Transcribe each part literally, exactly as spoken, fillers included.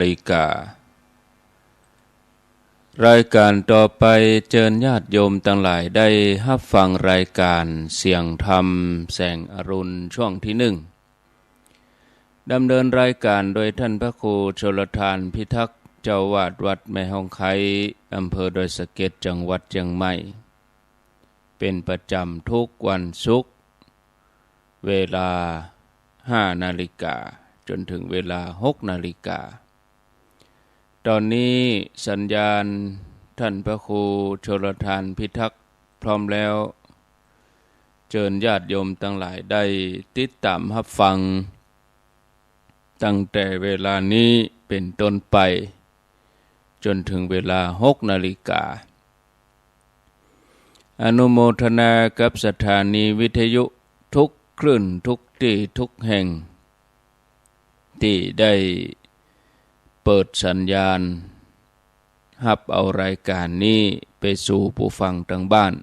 ริกา รายก๋านต่อไป เจิญญาติโยมตังหลายได้ฮับฟังรายก๋านเสียงธรรมแสงอรุณช่วงตี้นึ่ง ดำเนินรายก๋านโดยต้านพระครูชลทานพิทักษ์ เจ้าอาวาสวัดแม่ฮ่องไคร้ อำเภอดอยสะเก็ด จังหวัดเจียงใหม่ เป๋นประจ๋ำกู้วันศุกร์ เวลาห้านาฬิกา จ๋นเถิงเวลาหกนาฬิกา ต๋อนนี้สัญญาณต้านพระครูชลทานพิทักษ์พร้อมแล้ว เจิญญาติโยมตังหลายได้ติดต๋ามฮับฟัง ตั้งแต่เวลานี้เป๋นต้นไป จ๋นเถิงเวลาหกนาฬิกา อนุโมทนากับสถานีวิทยุกู้คลื่นกู้ตี้กู้แห่ง ตี้ได้เปิดสัญญาณฮับเอารายก๋านนี้ไปสู่ผู้ฟังตางบ้าน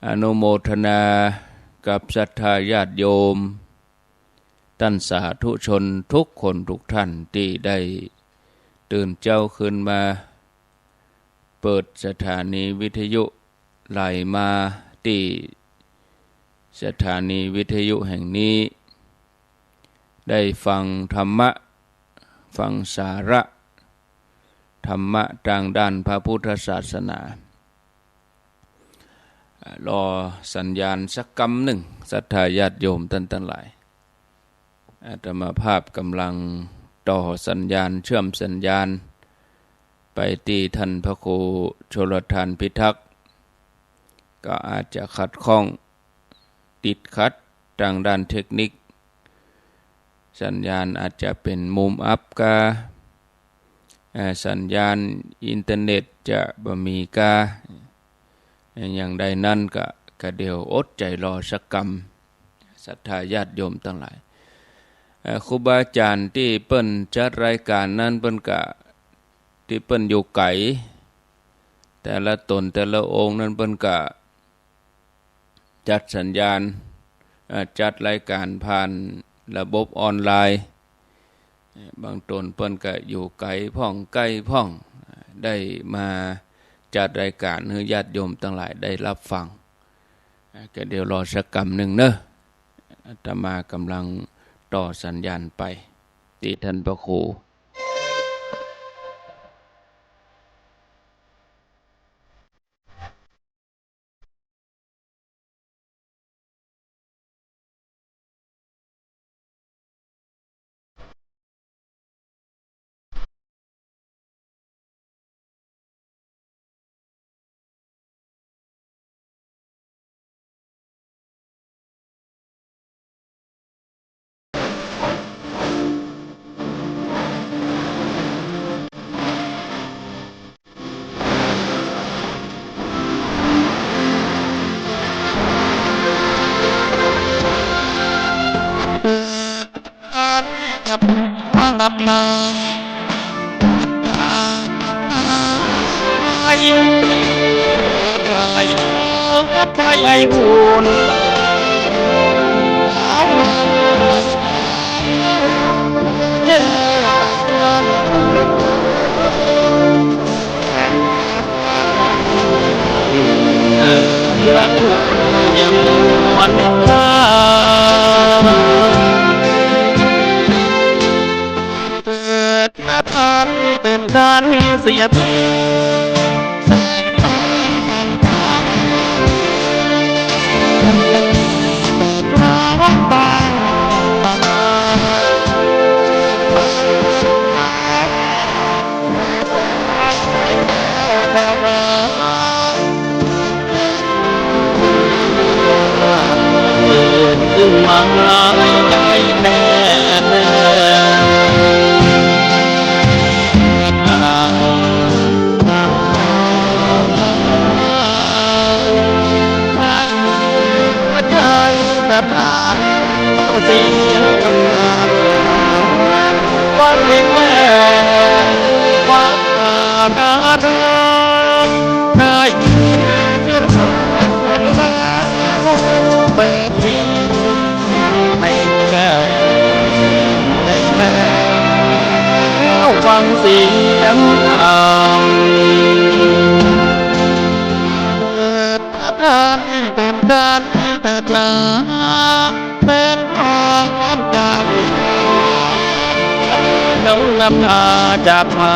อนุโมทนากับศรัทธาญาติโยม ต้านสาธุชนกู้คนกู้ต้านตี้ได้ตื่นเจ๊าขึ้นมา เปิดสถานีวิทยุไหลมาตี้สถานีวิทยุแห่งนี้ ได้ฟังธรรมะ ฟังสาระธรรมะตางด้านพระพุทธศาสนา รอสัญญาณสักกำนึ่ง ศรัทธาญาติโยมต้านตังหลาย อาตมาภาพก๋ำลังต่อสัญญาณ เชื่อมสัญญาณไปตี้ต้านพระครูชลทานพิทักษ์ ก็อาจจะขัดข้องติดขัดตางด้านเทคนิค สัญญาณอาจจะเป๋นมุมอับกา เอ่อ สัญญาณอินเทอร์เน็ตจะบ่มีกา อย่างใดนั้นก็ ก็เดี๋ยวอดใจ๋รอสักกำ ศรัทธาญาติโยมตังหลาย เอ่อ ครูบาอาจ๋ารย์ตี้เปิ้นจัดรายก๋านนั้นเปิ้นก็ ตี้เปิ้นอยู่ไก๋ แต่ละต๋นแต่ละองค์นั้นเปิ้นก็ จัดสัญญาณ เอ่อ จัดรายก๋านผ่านระบบออนไลน์ บางต๋นเปิ้นก็อยู่ไก๋พ่องใก้พ่อง ได้มาจัดรายก๋านหื้อญาติโยมตังหลายได้ฮับฟัง ก็เดี๋ยวรอสักกำนึ่งเนาะ อาตมาก๋ำลังต่อสัญญาณไปตี้ต้านพระครู ฟังเสียงธรรม น้อมนำพาจากมา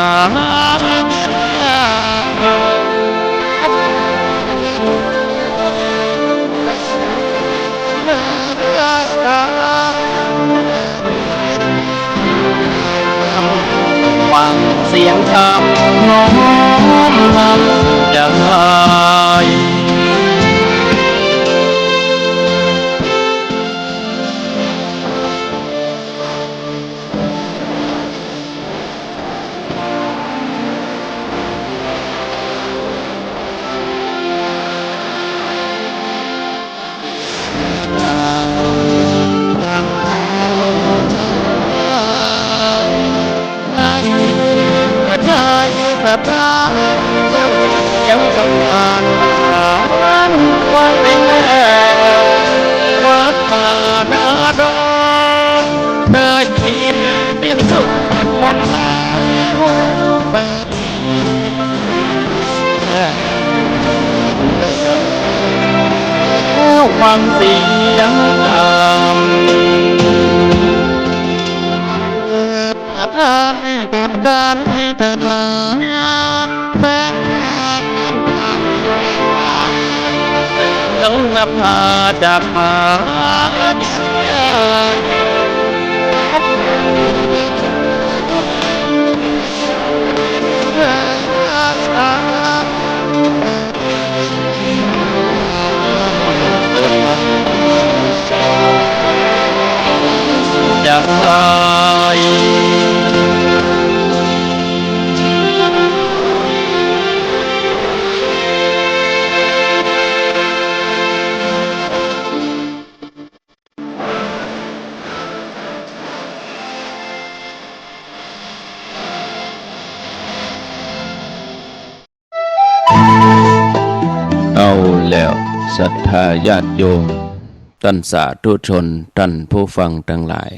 ฟังเสียงธรรมน้อมนำใจ ฟังเสียงธรรม น้อมนำพาจากมา จะตาย เอาแล้ว ศรัทธาญาติโยม ต้านสาธุชน ต้านผู้ฟังตังหลาย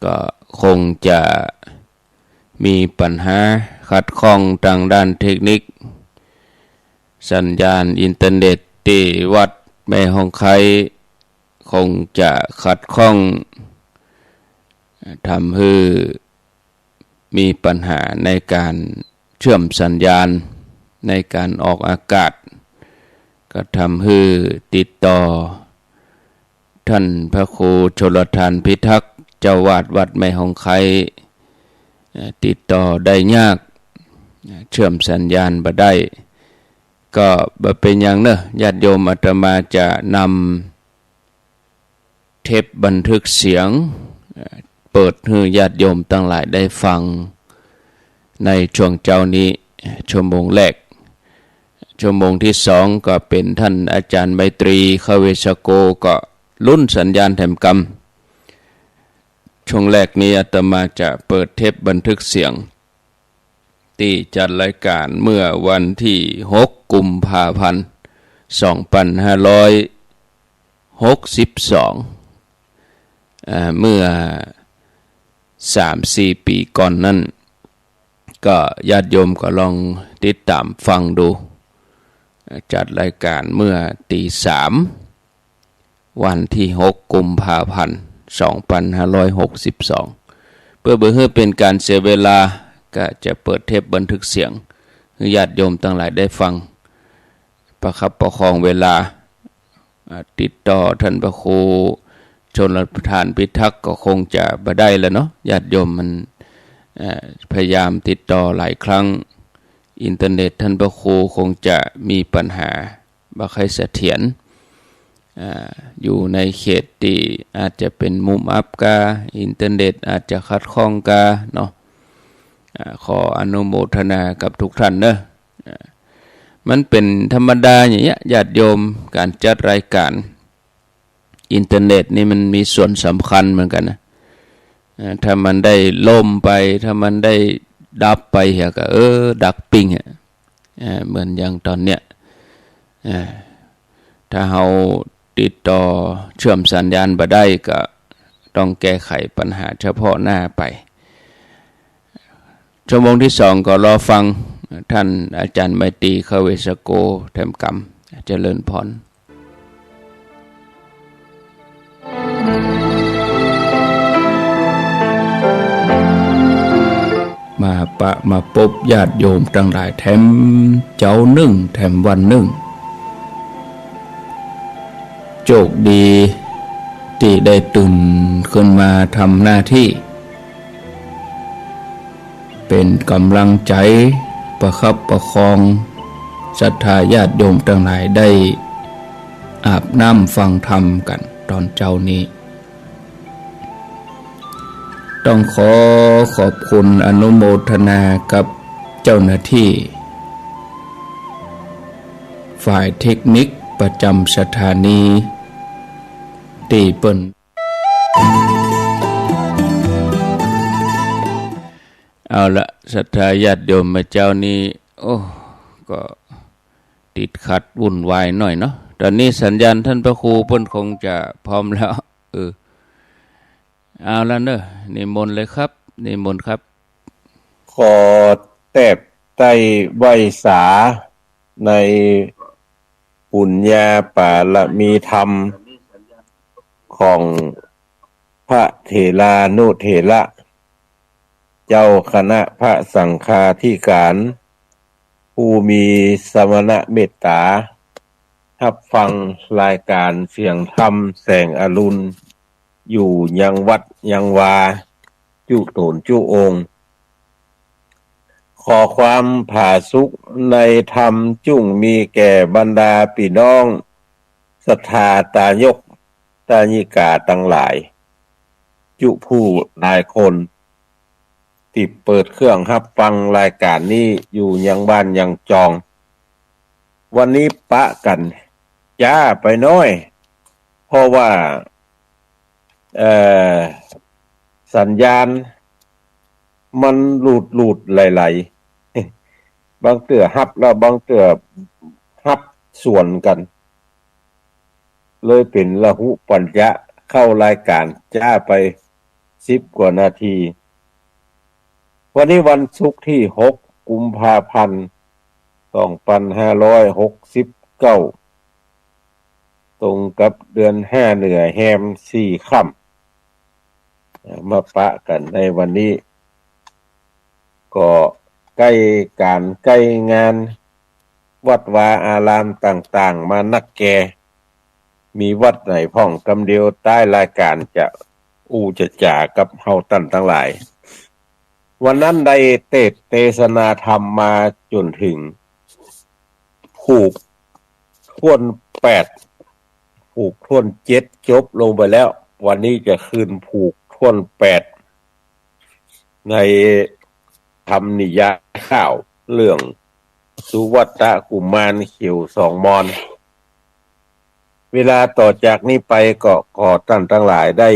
ก็คงจะมีปัญหาขัดข้องตางด้านเทคนิค สัญญาณอินเทอร์เน็ตตี้วัดแม่ฮ่องไคร้ คงจะขัดข้อง ทำหื้อมีปัญหาในก๋านเชื่อมสัญญาณ ในก๋านออกอากาศ ก็ทำหื้อติดต่อต้านพระครูชลทานพิทักษ์ เจ้าอาวาสวัดแม่ฮ่องไคร้ เอ่อ ติดต่อได้ยาก เชื่อมสัญญาณบ่ได้ ก็บ่เป๋นหยังเนาะ ญาติโยม อาตมาจะนำ เทปบันทึกเสียง เอ่อ เปิดหื้อญาติโยมตังหลายได้ฟังในช่วงเจ๊านี้ ชั่วโมงแรก ชั่วโมงตี้สองก็เป๋นต้านอาจ๋ารย์ไมตรี คเวชโก ก็ลุ้นสัญญาณแถมกำ ช่วงแรกนี้อาตมาจะเปิดเทปบันทึกเสียง ตี้จัดรายก๋านเมื่อวันตี้หกกุมภาพันธ์ สองปันห้าร้อยหกสิบสอง เอ่อ เมื่อสามสี่ปี๋ก่อนนั้น ก็ญาติโยมก็ลองติดต๋ามฟังดู จัดรายก๋านเมื่อตีสาม วันตี้หกกุมภาพันธ์ สองปันห้าร้อยหกสิบสอง เปื้อบ่หื้อเป๋นก๋านเสียเวลา ก็จะเปิดเทปบันทึกเสียงหื้อญาติโยมตังหลายได้ฟัง ประคับประคองเวลา อ่า ติดต่อต้านพระครูชลทานพิทักษ์ก็คงจะบ่ได้แล้วเนาะ ญาติโยมมัน เอ่อ พยายามติดต่อหลายครั้ง อินเทอร์เน็ตต้านพระครูคงจะมีปัญหา บ่ค่อยเสถียร อ่า อยู่ในเขตตี้อาจจะเป๋นมุมอับกา อินเทอร์เน็ตอาจจะขัดข้องกาเนาะ อ่า ขออนุโมทนากับทุกท่านเนาะ อ่า มันเป๋นธรรมดาอย่างเงี้ย ญาติโยม ก๋านจัดรายก๋าน อินเทอร์เน็ตนี่มันมีส่วนสำคัญเหมือนกั๋นนะ อ่า ถ้ามันได้ล่มไป ถ้ามันได้ดับไปเหียก็ เออ ดักปิ้งอะ อ่า เหมือนอย่างต๋อนเนี้ย อ่า ถ้าเฮาติดต่อเชื่อมสัญญาณบ่ได้ก็ต้องแก้ไขปัญหาเฉพาะหน้าไป ชั่วโมงตี้สองก็รอฟังต้านอาจ๋ารย์ไมตรี คเวสโก แถมกำ เจริญพร มาปะมาปบญาติโยมตังหลายแถมเจ๊านึ่งแถมวันนึ่ง โจคดีตี้ได้ตื่นขึ้นมาทำหน้าตี้ เป๋นก๋ำลังใจ๋ประคับประคองศรัทธาญาติโยมตังหลายได้อาบน้ำฟังธรรมกั๋นต๋อนเจ๊านี้ ต้องขอขอบคุณอนุโมทนากับเจ้าหน้าตี้ฝ่ายเทคนิคประจ๋ำสถานีตี้เปิ้น เอาละ ศรัทธาญาติโยม เมื่อเจ๊านี้ โอ้ ก็ติดขัดวุ่นวายหน่อยเนาะ ต๋อนนี้สัญญาณต้านพระครูเปิ้นคงจะพร้อมแล้ว เออ เอาละเนาะ นิมนต์เลยครับ นิมนต์ครับ ขอแตบใต้ไหว้สาในปุญญาปารมีธรรมของพระเถรานุเถระ เจ้าคณะพระสังฆาธิการ ผู้มีสมณเมตต๋า ฮับฟังรายก๋านเสียงธรรมแสงอรุณ อยู่ยังวัดยังวา จุ๊ต๋นจุ๊องค์ ขอความผาสุกในธรรมจุ่งมีแก่บรรดาปี้น้องศรัทธาตายกตายิกาตังหลาย จุผู้หลายคน ตี้เปิดเครื่องฮับฟังรายก๋านนี้อยู่ยังบ้านยังจอง วันนี้ปะกั๋นจ๊าไปหน้อย เพราะว่า เอ่อ สัญญาณมันหลุดๆ ไหลๆ บางเตื้อฮับแล้วบางเตื้อฮับสวนกั๋น เลยเป๋นละหุปัญจะ เข้ารายก๋านจ๊าไปสิบกว่านาที วันนี้วันศุกร์ตี้หกกุมภาพันธ์ สองปันห้าร้อยหกสิบเก้า ตรงกับเดือนห้าเหนือแฮมสี่ค่ำ มาปะกั๋นในวันนี้ ก็ใก้ก๋านใก้งาน วัดวาอารามต่างๆ มานักแก่ มีวัดไหนพ่องกำเดียว ใต้รายก๋านจะอู้จะจ๋ากับเฮาต้านตังหลาย วันนั้นได้เตสน์เตสนาธรรมมาจ๋นเถิงผูกถ้วนแปด ผูกถ้วนเจ็ดจบลงไปแล้ว วันนี้จะคืนผูกถ้วนแปด ในธรรมนิยายข่าวเรื่องสุวัตตะกุมารเขียวสองมอน เวลาต่อจากนี้ไปก็ขอต้านตังหลายได้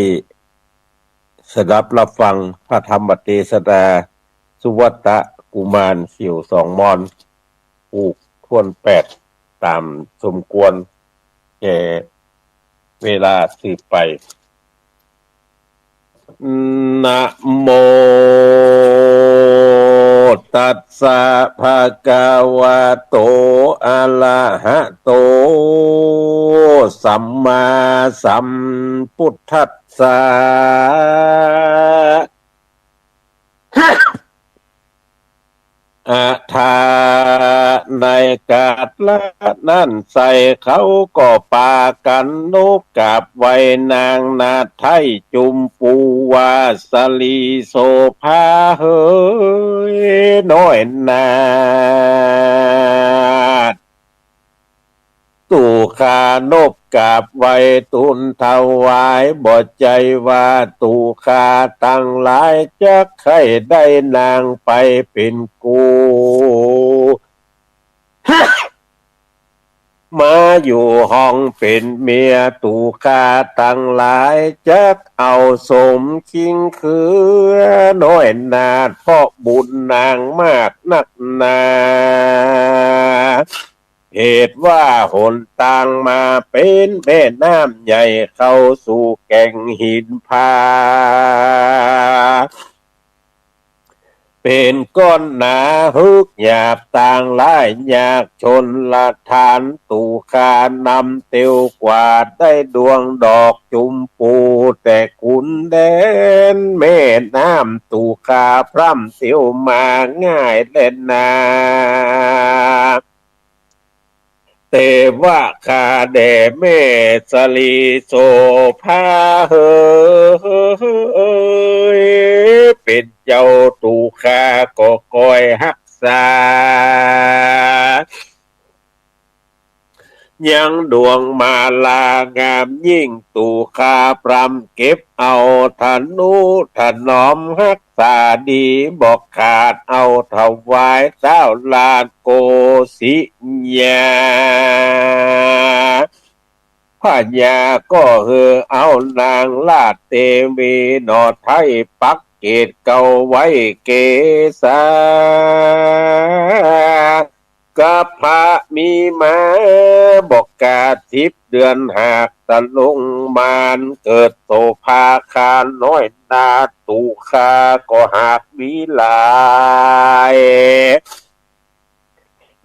สดับรับฟังพระธรรมเตสนาสุวัตตะกุมารเขียวสองมอน ผูกถ้วนแปด ต๋ามสมควรแก่เวลาสืบไป นะโมตัสสะ ภะคะวะโต อะระหะโต สัมมาสัมพุทธัสสะ อะถา ในกาละนั้นไส้ เขาก็ปากั๋นนบกราบไหว้นางนาฏไทยจุมปูว่า สะหลีโสภาเหย น้อยนาฏ ตุ๊ข้านบกราบไหว้ตูนถวาย บ่ใจ้ว่าตุ๊ข้าตังหลายจักใค่ได้นางไปเป๋นกู้ มาอยู่ห้องเป๋นเมีย ตุ๊ข้าตังหลายจักเอาสมคิงคือ น้อยนาฏ เพราะบุญนางมากนักหนา เหตุว่าหนตางมาเป๋นแม่น้ำใหญ่เข้าสู่แก่งหินพา เป๋นก้อนหนา หึกหยาบตางหลาย ยากชลทาน ตุ๊ข้านำเตียวกว่า ได้ดวงดอกจุมปู แต่ขุนแดนแม่น้ำ ตุ๊ข้าพร่ำเตียวมาง่ายแลนา แต่ว่าข้าแด่แม่สะหลีโสภาเหย เป๋นเจ้าตุ๊ข้าก็คอยฮักษา ยังดวงมาลางามยิ่ง ตุ๊ข้าพร่ำเก็บเอา ทะนุถนอมฮักษาดี บ่ขาดเอาถวายเจ้าราชโกสิยา พญาก็หื้อเอานางราชเตวีหน่อไท้ ปักเกศเกล้าไว้เกษา กับพระมีมาบ่ขาดสิบเดือน หากตะลุงมานเกิดโสภา ข้าน้อยนาถตุ๊ข้าก็หากมีหลาย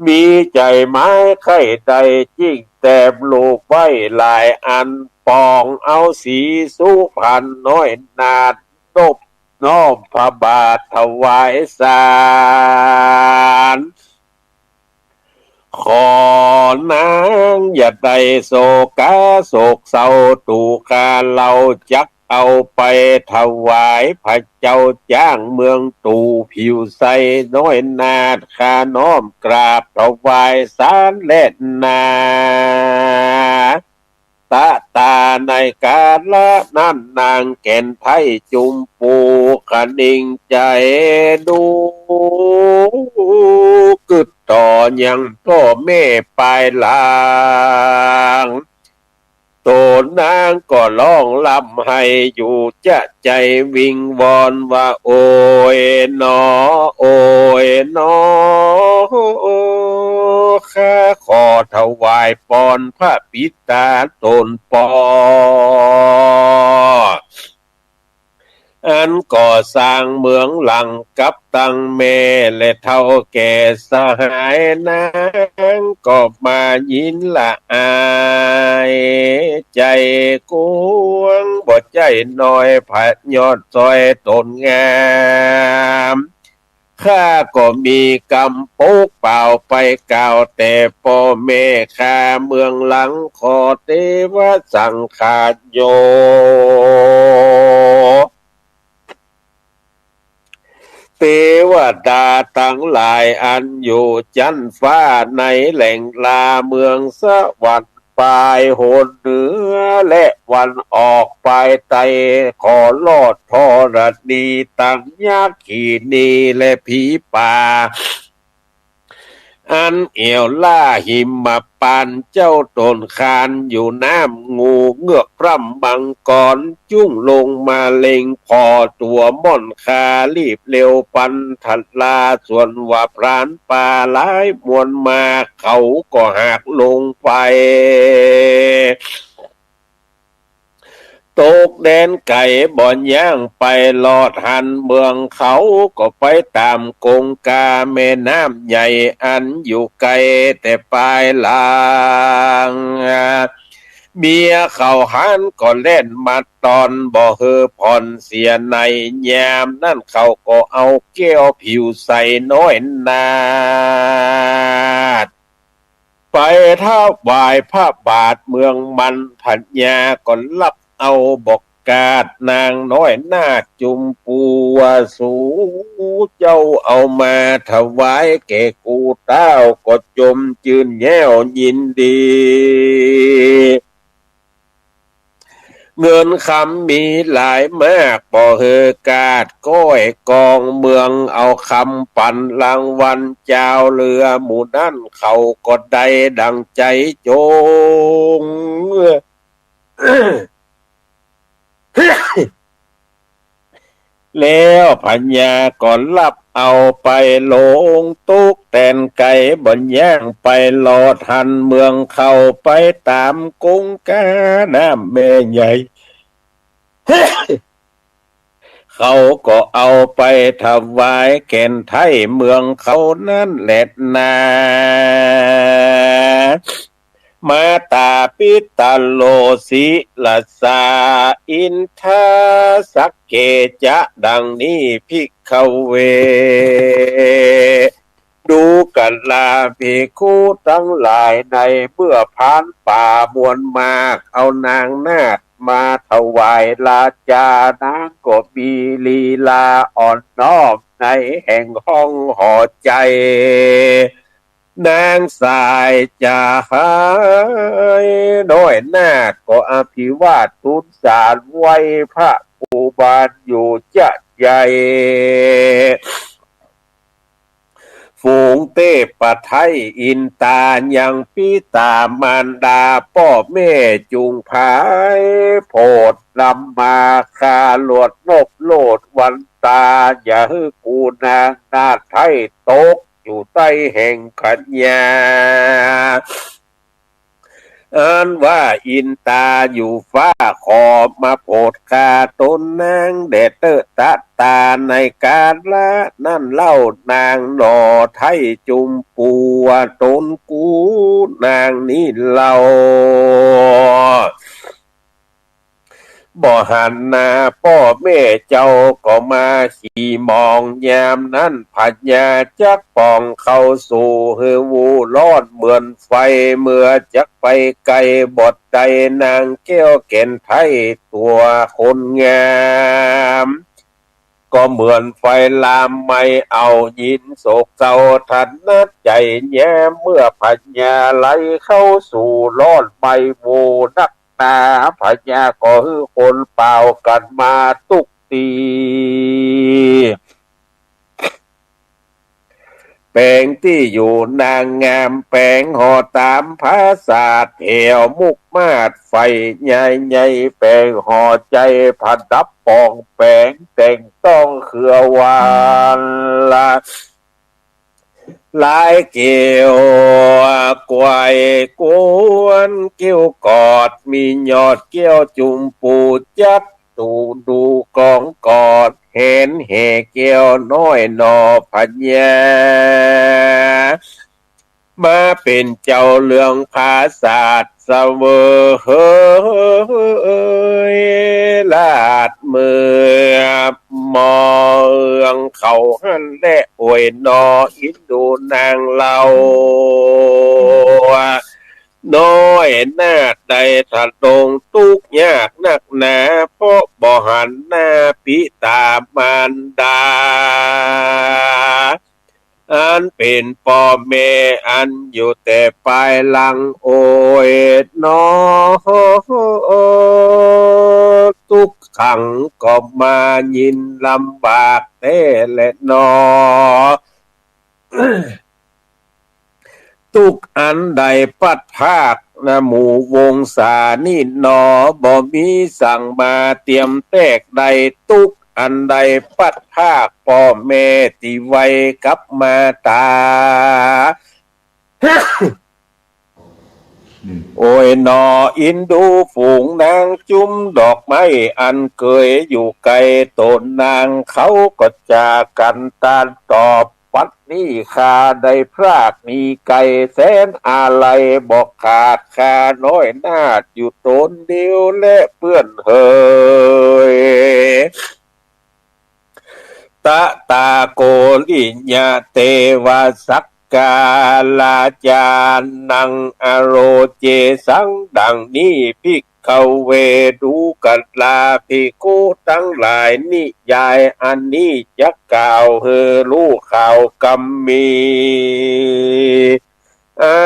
มีใจ๋ไม้ใค่ได้ จึงแตบรูปไว้หลายอัน ปองเอาสีสุพรรณน้อยนาถ นบน้อมพระบาทถวายสาร ขอนางอย่าได้โศกาโศกเศร้า ตุ๊ข้าเฮาจักเอาไปถวายพระเจ้าจ๊างเมือง ตุ๊ผิวใสน้อยนาถ ข้าน้อมกราบถวายสารแลนา ตะตาในกาละนั้น นางแก่นไท้จุมปู คะนิงใจ๋ดู กึ๊ดต่อยังป้อแม่ปายหลัง ตั๋วนางก็ฮ้องร่ำไห้อยู่จะใจ๋วิงวอนว่า โอยหนอ โอยหนอ ข้าขอถวายปอนพระปิดต๋าต๋นป้อ อันก่อสร้างเมืองหลังกับตังแม่ และเฒ่าแก่สหายนางก็มายินละอายใจ๋กว้าง บ่ใจ้น้อย พระยอดสร้อยต๋นงาม ข้าก็มีกำปกเปล่าไปกล่าวแต่ป้อแม่ข้าเมืองหลัง ขอเตวะสังขารโย เตวดาตังหลายอันอยู่จั๊นฟ้าในแหล่งลาเมืองสวรรค์ ปายหนเหนือและวันออกปายใต้ ขอรอดธรณีตังยักขีนีและผีป่า อันเอี่ยวล่าหิมปานต์ เจ้าต๋นคานอยู่น้ำ งูเงือกพร่ำมังกร จุ่งลงมาเล็งผ่อตั๋วม่อน ข้ารีบเร็วปันทรา ส่วนว่าพรานป่าหลายมวลมา เขาก็หากลงไป ตกแดนไก๋บ่ย่างไปรอดหันเมือง เขาก็ไปต๋ามกงกาแม่น้ำใหญ่อันอยู่ไก๋แต่ปายหลัง เมียเขาหันก็แล่นมาต้อน บ่หื้อผ่อนเสียใน ยามนั้นเขาก็เอาแก้วผิวใสน้อยนาถ ไปถวายพระบาทเมืองมัน พญาก็ฮับเอาบ่ขาด นางน้อยนาถจุมปูว่า สูเจ้าเอามาถวายแก่กูเต้า ก็จมจื้นแย้วยินดี เงินคำมีหลายมาก บ่หื้อขาดก้อยกองเมือง เอาคำปันรางวัลจาวเรือหมู่นั้น เขาก็ได้ดังใจ๋จง แล้วพญาก็ฮับเอาไปลงตกแดนไก๋บ่ย่างไปรอดหันเมือง เข้าไปต๋ามกงกาน้ำแม่ใหญ่ เขาก็เอาไปถวายแก่นไทยเมืองเขานั้นแลนา มาตาปิตโลสิลสา อินทาสักเกจะ ดังนี้ ภิกขเว ดูกราภิกขุตังหลาย ในเมื่อพรานป่ามวลมากเอานางนาฏมาถวายราชา นางก็มีลีลาอ่อนน้อมในแห่งห้องหอใจ๋ นางสายจ๋า น้อยนาฏก็อภิวาททูลสารไหว้พระภูบาลอยู่จะใหญ่ ฝูงเทพไทยอินตายังปิตามารดาป้อแม่จุ่งผาย โผดนำมาฆ่าลวดนบโลดวันตา อย่าหื้อกูนางนาฏไทยตกอยู่ใต้แห่งขยา อันว่าอินตาอยู่ฟ้าขอมาโผดฆ่าต๋นนางแด่เต๊อะตะตา ในกาละนั้นเล่านางหน่อไทยจุ่มปูว่าต๋นกูนางนี้เล่า บ่หันหน้าป้อแม่เจ้าก็มาขี่มอง ยามนั้นพญาจักป่องเข้าสู่หื้อวูร้อนเหมือนไฟ เมื่อจักไปไกลบ่ได้นางแก้วแก่นไทยตั๋วคนงาม ก็เหมือนไฟลามไหม้เอา ยินโศกเศร้าถนัดใจ๋ ยามเมื่อพญาไหลเข้าสู่ร้อนไหม้โวนักหนา พญาก็หื้อคนป่าวกั๋นมาตุ๊กตี้ แป๋งตี้อยู่นางงาม แป๋งหอต๋ามผาสาทแถวมุกมาศไฟใหญ่ๆ แป๋งหอใจ๋ประดับป่องแป๋ง แต่งต้องเครือวานละ ลายแก้วไขว่กวนแก้วกอด มียอดแก้วจุ่มปูจัก ดูดูกองกอด แหนแห่แก้วน้อยหน่อพญา มาเป๋นเจ้าเรืองผาสาทเสวยราชเมือง เมืองเขาหั้นแล โอยหน่ออินดูนางเล่า น้อยนาฏได้ทรงตุ๊กข์ยากนักหนา เพราะบ่หันหน้าปิตามารดา อันเป๋นป้อแม่อันอยู่แต่ปายหลัง โอยหน่อ ตุ๊กขังก็มายินลำบากแต๊แลหน่อ ตุ๊กข์อันได้พลัดพรากนะหมู่วงศานี่หนอ บ่มีสังมาเตียมแตกได้ ตุ๊กข์อันได้พลัดพรากป้อแม่ตี้ไว้กับมาต๋า โอยหน่ออินดูฝูงนางจุ่มดอกไม้อันเกยอยู่ไกล ต๋นนางเขาก็จากกั๋นตานตอบ บัดนี้ข้าได้พรากหนีไกลแสนอาลัย บ่ขาดข้าน้อยนาฏอยู่ต๋นเดียวแลเปื้อนเหย ตะตาโกริยะเตวะสักการาจานังอโรเจสัง ดังนี้ภิกขเว ดูกราภิกขุตังหลาย นิยายอันนี้จักกล่าวหื้อฮู้ข่าวกำมี อั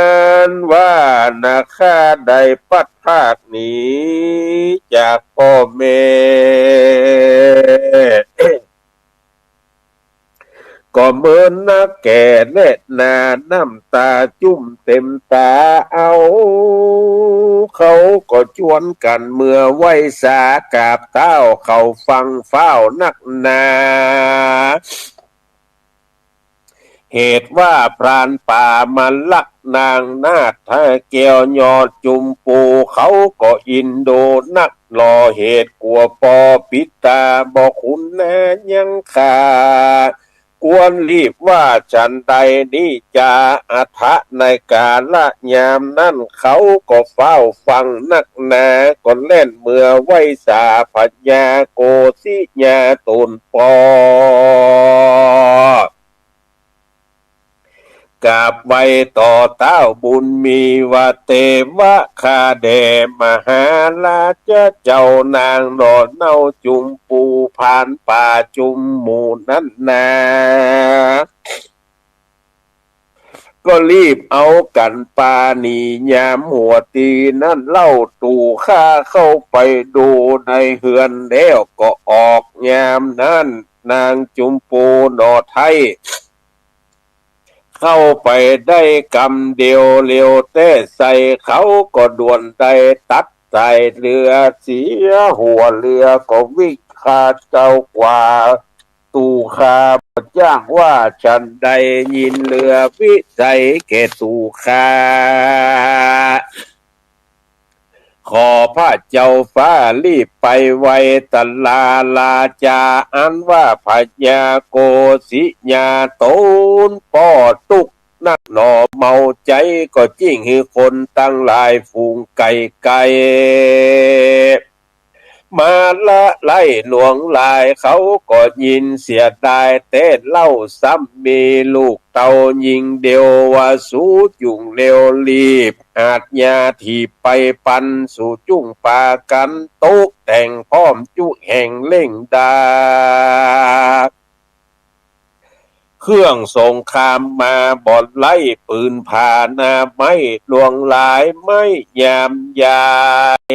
นว่านาข้าได้พลัดพรากหนีจากป้อแม่ ก็เมินนักแก่แลนา น้ำต๋าจุ่มเต๋มต๋าเอา เขาก็จวนกั๋นเมือไหว้สากราบเท้าเขาฟั่งฟ้าวนักหนา เหตุว่าพรานป่ามาลักนางนาฏแก้วยอดจุมปู เขาก็อินดูนักหนอ เหตุกั๋วปอปิดต๋าบ่คุ้นหน้ายังค่า ควรรีบว่าฉันใดนี้จา อถะในกาละยามนั้น เขาก็เฝ้าฟังนักหนา ก็แล่นเมือไหว้สาพญาโกสิยาต๋นปอ กราบไหว้ต่อเต๊าบุญมีว่า เตวะข้าแด่มหาราชเจ้านางหนอ เน่าจุมปูพรานป่าจุมหมู่นั้นนา ก็รีบเอากั๋นปาหนียามหัวตี้นั้นเล่า ตั๋วข้าเข้าไปดูในเฮือนแล้วก็ออกยามนั้น นางจุมปูหนอไท้ เข้าไปได้กำเดียวเร็วแต๊ไส้ เขาก็ด่วนได้ตัดสายเรือเสีย หัวเรือก็วิ่งข้าเจ้ากว่า ตั๋วข้าบ่จ้างว่าฉันใด ยินเรือวิสัยแก่ตั๋วข้า ขอพระเจ้าฟ้ารีบไปไวตลา ราจาอันว่าพญาโกสิยาต๋นป้อตุ๊กข์นักหนอ เมาใจ๋ก็จึ่งหื้อคนตังหลายฝูงไก๋ๆ มาละไล่หลวงหลาย เขาก็ยินเสียดายแต๊เล่า ซ้ำมีลูกเต้าญิงเดียวว่า สูจุ่งเร็วรีบ อาชญาถีบไปปัน สูจุ่งปากั๋นตกแต่งพร้อมจุแห่งเร่งดา เครื่องสงครามมาบ่ไร้ ปืนผาหน้าไม้หลวงหลาย ไม้ยามยาย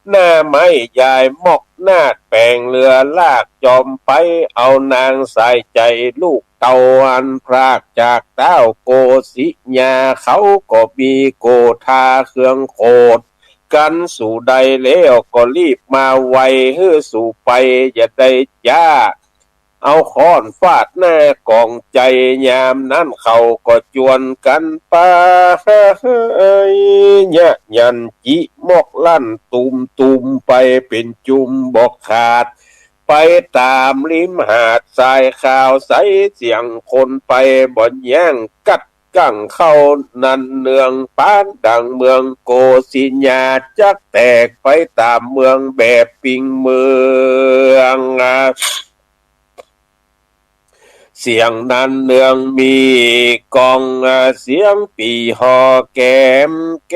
หน้าไม้ยายมอกนาด แป๋งเรือลากจอมไป เอานางสายใจ๋ลูกเต้าอันพรากจากเต้าโกสิยา เขาก็มีโกธาเครื่องโขด กั๋นสูได้แล้วก็รีบมาไว หื้อสูไปอย่าได้จ๊า เอาค้อนฟาดหน้ากองใจ๋ ยามนั้นเขาก็จวนกั๋นไป ยะยันจิมอกลั่นตุมๆ ไปเป๋นจุมบ่ขาด ไปต๋ามริมหาดทรายขาวใส เสียงคนไปบ่ยั้ง กัดกั่งเข้านันเนือง ปานดังเมืองโกสิยาจักแตกไปต๋ามเมืองแบบปิงเมือง เสียงนันเนืองมีก้อง เสียงปี่ฮอแกมแก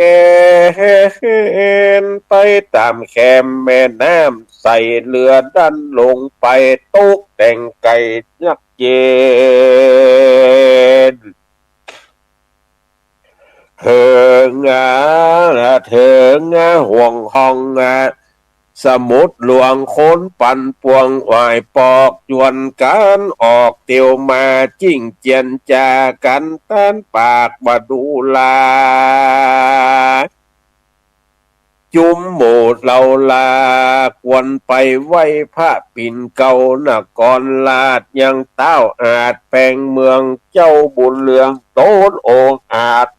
น ไปต๋ามแคมแม่น้ำใส เรือดันลงไปตกแต่งไก๋นักเย็น เถิง เถิง ห่วงห้อง สมุทรหลวงคนปั่นป่วง อ่อยปอกจวนกั๋นออกเตียวมา จิ่งเจียนจากั๋นตันปากบ่ดูลา จุมหมู่เหล่าลา ควรไปไหว้พระปิ่นเกล้านครราช ยังเต้าอาจแปงเมือง เจ้าบุญเรืองต๋นองอาจ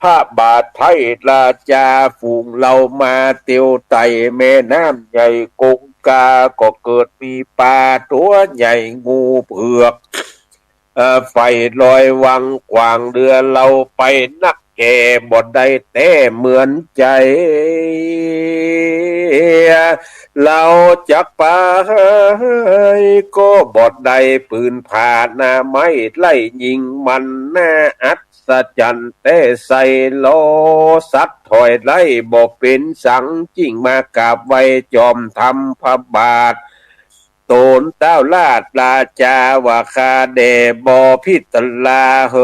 พระบาทไทราชา ฝูงเหล่ามาเตียวไต่แม่น้ำใหญ่กงกา ก็เกิดมีป๋าตั๋วใหญ่งูเผือก เอ่อ ไฟลอยวังขวางเรือเหล่าไปนักแก่ บ่ได้แต๊เหมือนใจ๋ เหล่าจักไปก็บ่ได้ ปืนผาหน้าไม้ไล่ยิงมัน น่าอัศจรรย์แต๊ไส้ลอ สัตว์ถอยไล่บ่เป๋นสัง จิ่งมากราบไหว้จอมธรรมพระบาท ต๋นเต้าราชราชาว่า ข้าแด่บ่พิศราเห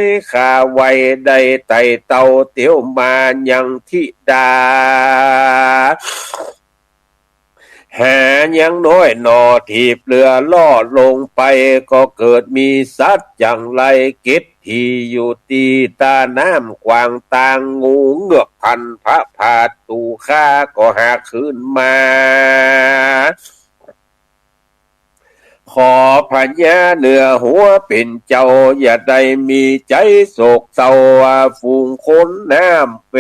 ย ข้าไหว้ได้ไต่เต้าเตียวมายังธิดา หายังน้อยหน่อถีบเรือล่อลงไป ก็เกิดมีสัตว์จั่งไร เก็ดที่อยู่ตี้ต้าน้ำขวางตาง งูเงือกพันพระผาด ตั๋วข้าก็หาคืนมา ขอพญาเหนือหัวเป๋นเจ้า อย่าได้มีใจ๋โศกเศร้า ฝูงคนน้ำเว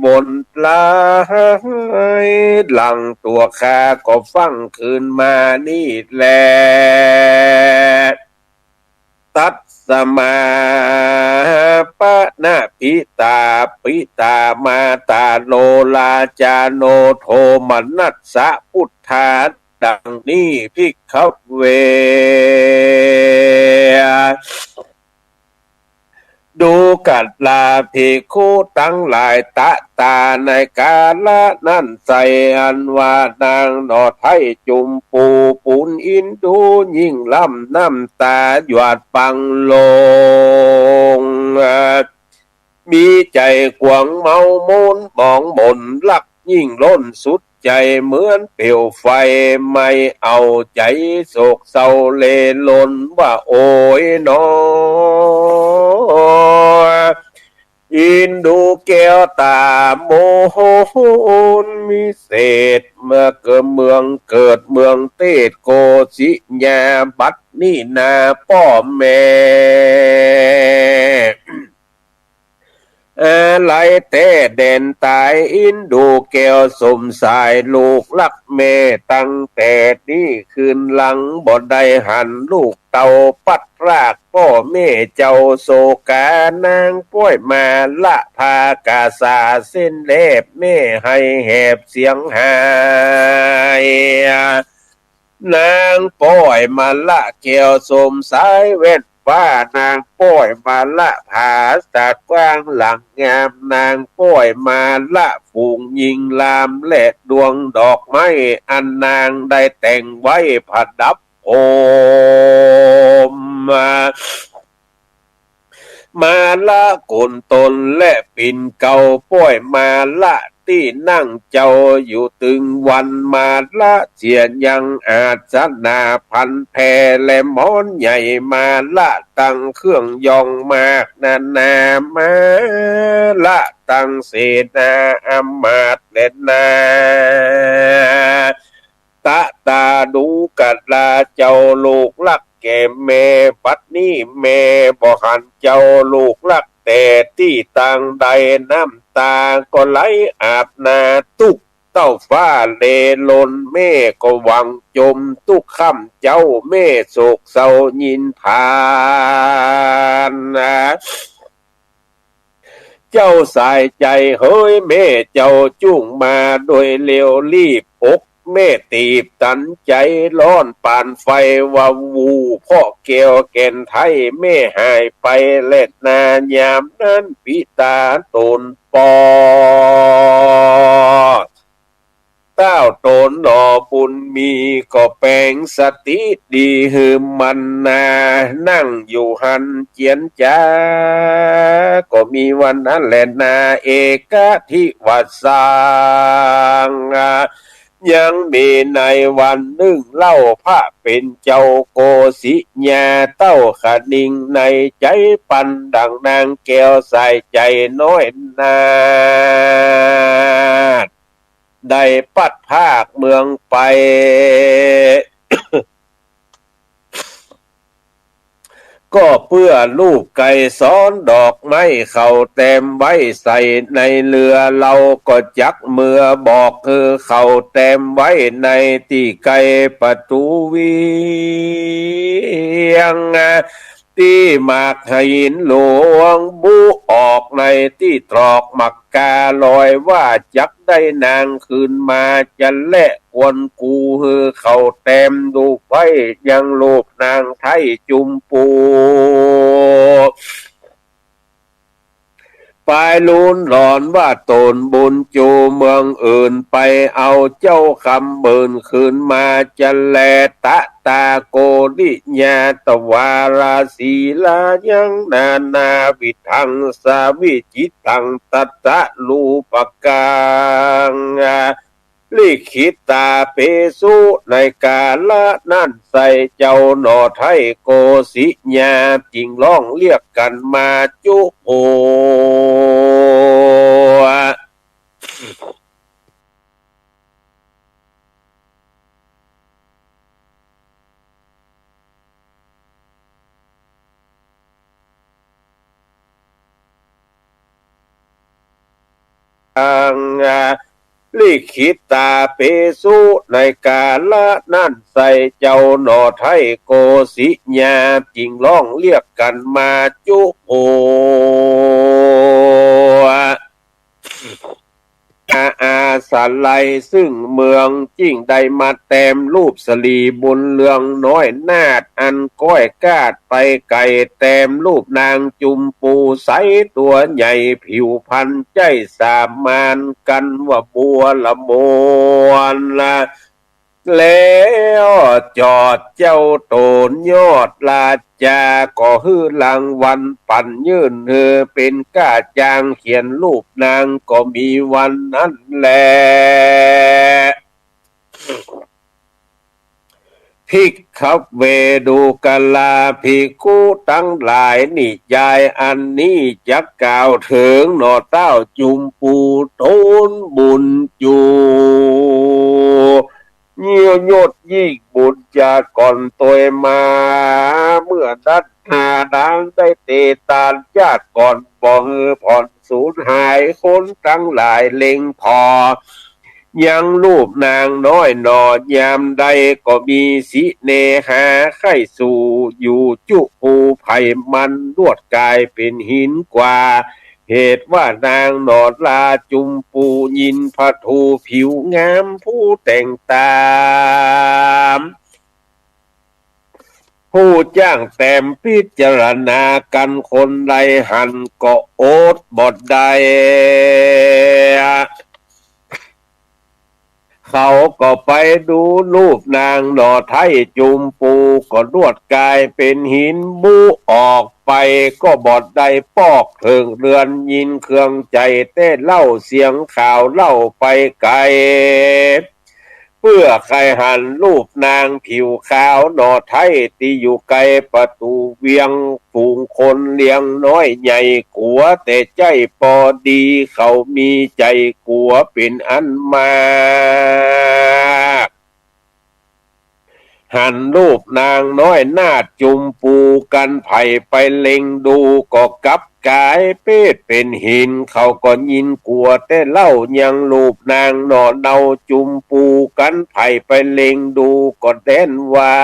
วนหลาย หลังตั๋วข้าก็ฟั่งคืนมานี้แล ตัสมา ปะนะ ปิตา ปิตามาตา โนราจาโน โทมนัสสะ พุทธา ดังนี้ ภิกขเว ดูกราภิกขุตังหลาย ตะตา ในกาละนั้นไส้ อันว่านางหน่อไท้จุมปู ปูนอินดูยิ่งล้ำ น้ำต๋าหยาดปังลง มีใจ๋ขว้างเมามนหมองหมน ฮักยิ่งล้นสุดใจ๋ เหมือนเปลวไฟไหม้ เอาใจ๋โศกเศร้าเล่นร่อนว่า โอยหนอ อินดูแก้วต๋ามนวิเศษ เมืองเกิด เมืองเกิดเมืองเทศ โกสิยา บัดนี้นาป้อแม่ อาลัยแต๊แดนต๋าย อินดูแก้วสมสาย ลูกฮักแม่ตั้งแต่นี้คืนหลัง บ่ได้หันลูกเต้าพลัดพรากป้อแม่เจ้า โศกา นางป้อยมาละ ผ้ากาสาเส้นแลบ แม่ไห้แหบเสียงไห้ นางป้อยมาละ แก้วสมสายแว่นฟ้า นางป้อยมาละ ผาสาดกว้างหลังงาม นางป้อยมาละ ฝูงหญิงลาม และดวงดอกไม้ อันนางได้แต่งไว้ประดับโฮม มาละโกนตนและปิ่นเกล้า ป้อยมาละตี้นั่งเจ้า อยู่ตึงวันมาละ เสียยังอาสนะพันแพและหมอนใหญ่ มาละตั้งเครื่องยองมากนานา มาละตั้งเสนาอำมาตย์และนา ตะตา ดูกราเจ้า ลูกฮักแก่แม่ บัดนี้แม่บ่หันเจ้าลูกฮัก แต่ตี้ตางใด น้ำต๋าก็ไหลอาบหน้า ตุ๊กเต้าฟ้าเล่นร่อน แม่ก็หวั่งจม ตุ๊กค่ำเจ้าแม่โศกเศร้ายินพานนา เจ้าสายใจ๋ เฮ้ย แม่เจ้าจุ่งมาโดยเร็วรีบ อกแม่ตีบตันใจ๋ ฮ้อนปานไฟวาบวูบ เพราะแก้วแก่นไท้แม่หายไปแลนา ยามนั้นปิตาต๋นป้อ เต้าต๋นหน่อบุญมี ก็แป๋งสติดีหื้อมันนา นั่งอยู่หั้นเจียรจา ก็มีวันนั้นแลนา เอกัตถิวาสัง ยังมีในวันนึ่งเล่า พระเป๋นเจ้าโกสิยา เต้าคะนิงในใจ๋ ปันดังนางแก้วสายใจ๋น้อยนาฏ ได้พลัดพรากเมืองไป ก็เปื้อลูกไกรสรดอกไม้เขาแตมไว้ใส่ในเฮือ เฮาก็จักเมือบอกหื้อเขาแตมไว้ในตี้ใก้ประตู๋เวียง ตี้หมากหินหลวงบุออกในตี้ตรอกหมากกาลอย ว่าจักได้นางคืนมาจะแล ควรกู๋หื้อเขาแตมรูปไว้ ยังรูปนางไท้จุมปู ปายลูนหลอนว่าต๋นบุญจูเมืองอื่นไป เอาเจ้าคำเบิ่นคืนมาจะแล ตะตาโกริยาตวาราศีลายังนานาวิธังสาวิจิตตังตัสสะรูปกัง ลิขิตาเปสุ ในกาละนั้นไส้ เจ้าหน่อไท้โกสิยา จึงฮ้องเรียกกั๋นมาจุโห ง ลิขิตาเปสุ ในกาละนั้นไส้ เจ้าหน่อไท้โกสิยาจึงฮ้องเรียกกั๋นมาจุ โอ อา อาสาลัยซึ่งเมือง จึงได้มาแต้มรูปสะหลีบุญเรืองน้อยนาฏ อันก้อยกาดไปไก๋ แต้มรูปนางจุมปูใสตั๋วใหญ่ ผิวพรรณใจ๊สามานกั๋นว่าบัวละมวลละ แล้วจอดเจ้าโตนยอดราชา ก็หื้อรางวัลปั๋นยื่นหื้อเป๋นก้าจ้างเขียนรูปนาง ก็มีวันนั้นแล ภิกขเว ดูกราภิกขุตังหลาย นิยายอันนี้จักกล่าวเถิงหน่อเต้าจุมปูโตนบุญจู เยี่ยมยศยิ่งบุญจากก่อนตวยมา เมื่อนั้นนานางได้เตตานญาติก่อน บ่หื้อผ่อนสูญหาย คนตังหลายเล็งผ่อ ยังรูปนางน้อยหน่อ ยามใดก็มีสิเนหาใค่สู่ อยู่จุภูไผ่มัน ลวดก๋ายเป๋นหินกว่า เหตุว่านางหน่อลาจุมปู ยินพระทูผิวงามผู้แต่งตาม ผู้จ้างแต้มพิจารณากั๋น คนใดหันก็อดบ่ได้ เขาก็ไปดูรูปนางหน่อไท้จุมปู ก็ลวดก๋ายเป๋นหินบุออกไป ก็บ่ได้ปอกเถิงเรือน ยินเครื่องใจ๋แต่เล่า เสียงข่าวเล่าไปไก๋ เปื้อใค่หันรูปนางผิวขาวหน่อไท้ ตี้อยู่ใก้ประตู๋เวียง ฝูงคนเลี้ยงน้อยใหญ่กั๋ว แต่ใจ้ปอดีเขามีใจ๋กั๋วเป๋นอันมาก หันรูปนางน้อยนาฏจุมปูกั๋น ใผไปเล็งดูก็กลับก๋ายเปรตเป๋นหิน เขาก็ยินกั๋วแต่เล่า ยังรูปนางหน่อเนาจุมปูกั๋น ใผไปเล็งดูก็แด่นว่า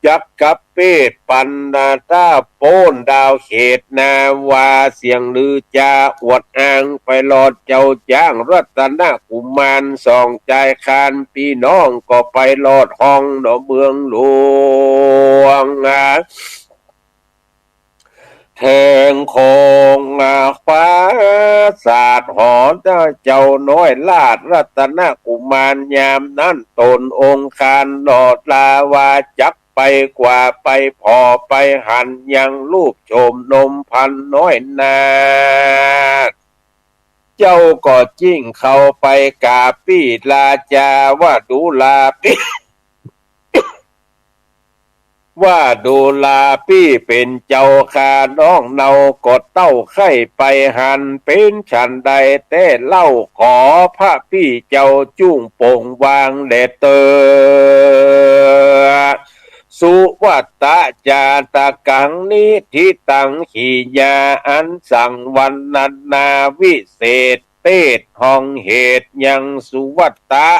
จักกลับเปรตปั๋นนา ต้าโป๊นดาวเขตนา ว่าเสียงลือจาอวดอ้าง ไปลอดเจ้าจ๊างรัตนกุมาร สองจายคานปี้น้อง ก็ไปลอดห้องหน่อเมืองหลวง เถิงโคงฟ้าสาดหอ เจ้าน้อยราชรัตนกุมาร ยามนั้นต๋นองคารหน่อลา ว่าจักไปกว่าไปผ่อไปหัน ยังรูปโฉมนมพรรณน้อยนาฏ เจ้าก็จึ่งเข้าไปกราบปี้ราชา ว่าดูราปี้ ว่าดูราปี้เป๋นเจ้าข้า น้องเนาก็เต้าใค่ไปหัน เป๋นฉันใดแต่เล่า ขอพระปี้เจ้าจุ่งโปร่งวางแด่เต๊อะ สุวัตตะจาตกังนิธิตัง ขีญาอันสังวรรณนาวิเศษเตศห้องเหตุ ยังสุวัตตะ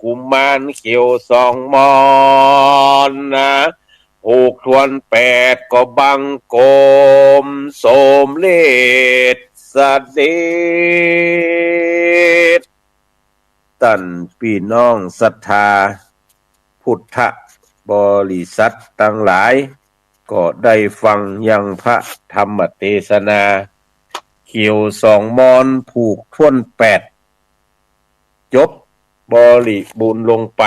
กุมารเขียวสองมอนนะ ผูกถ้วนแปดก็บังคมสมเร็จเสด็จ ต้านปี้น้องศรัทธาพุทธบริษัทตังหลาย ก็ได้ฟังยังพระธรรมเตสนา เขียวสองมอนผูกถ้วนแปด จบบริบูรณ์ลงไป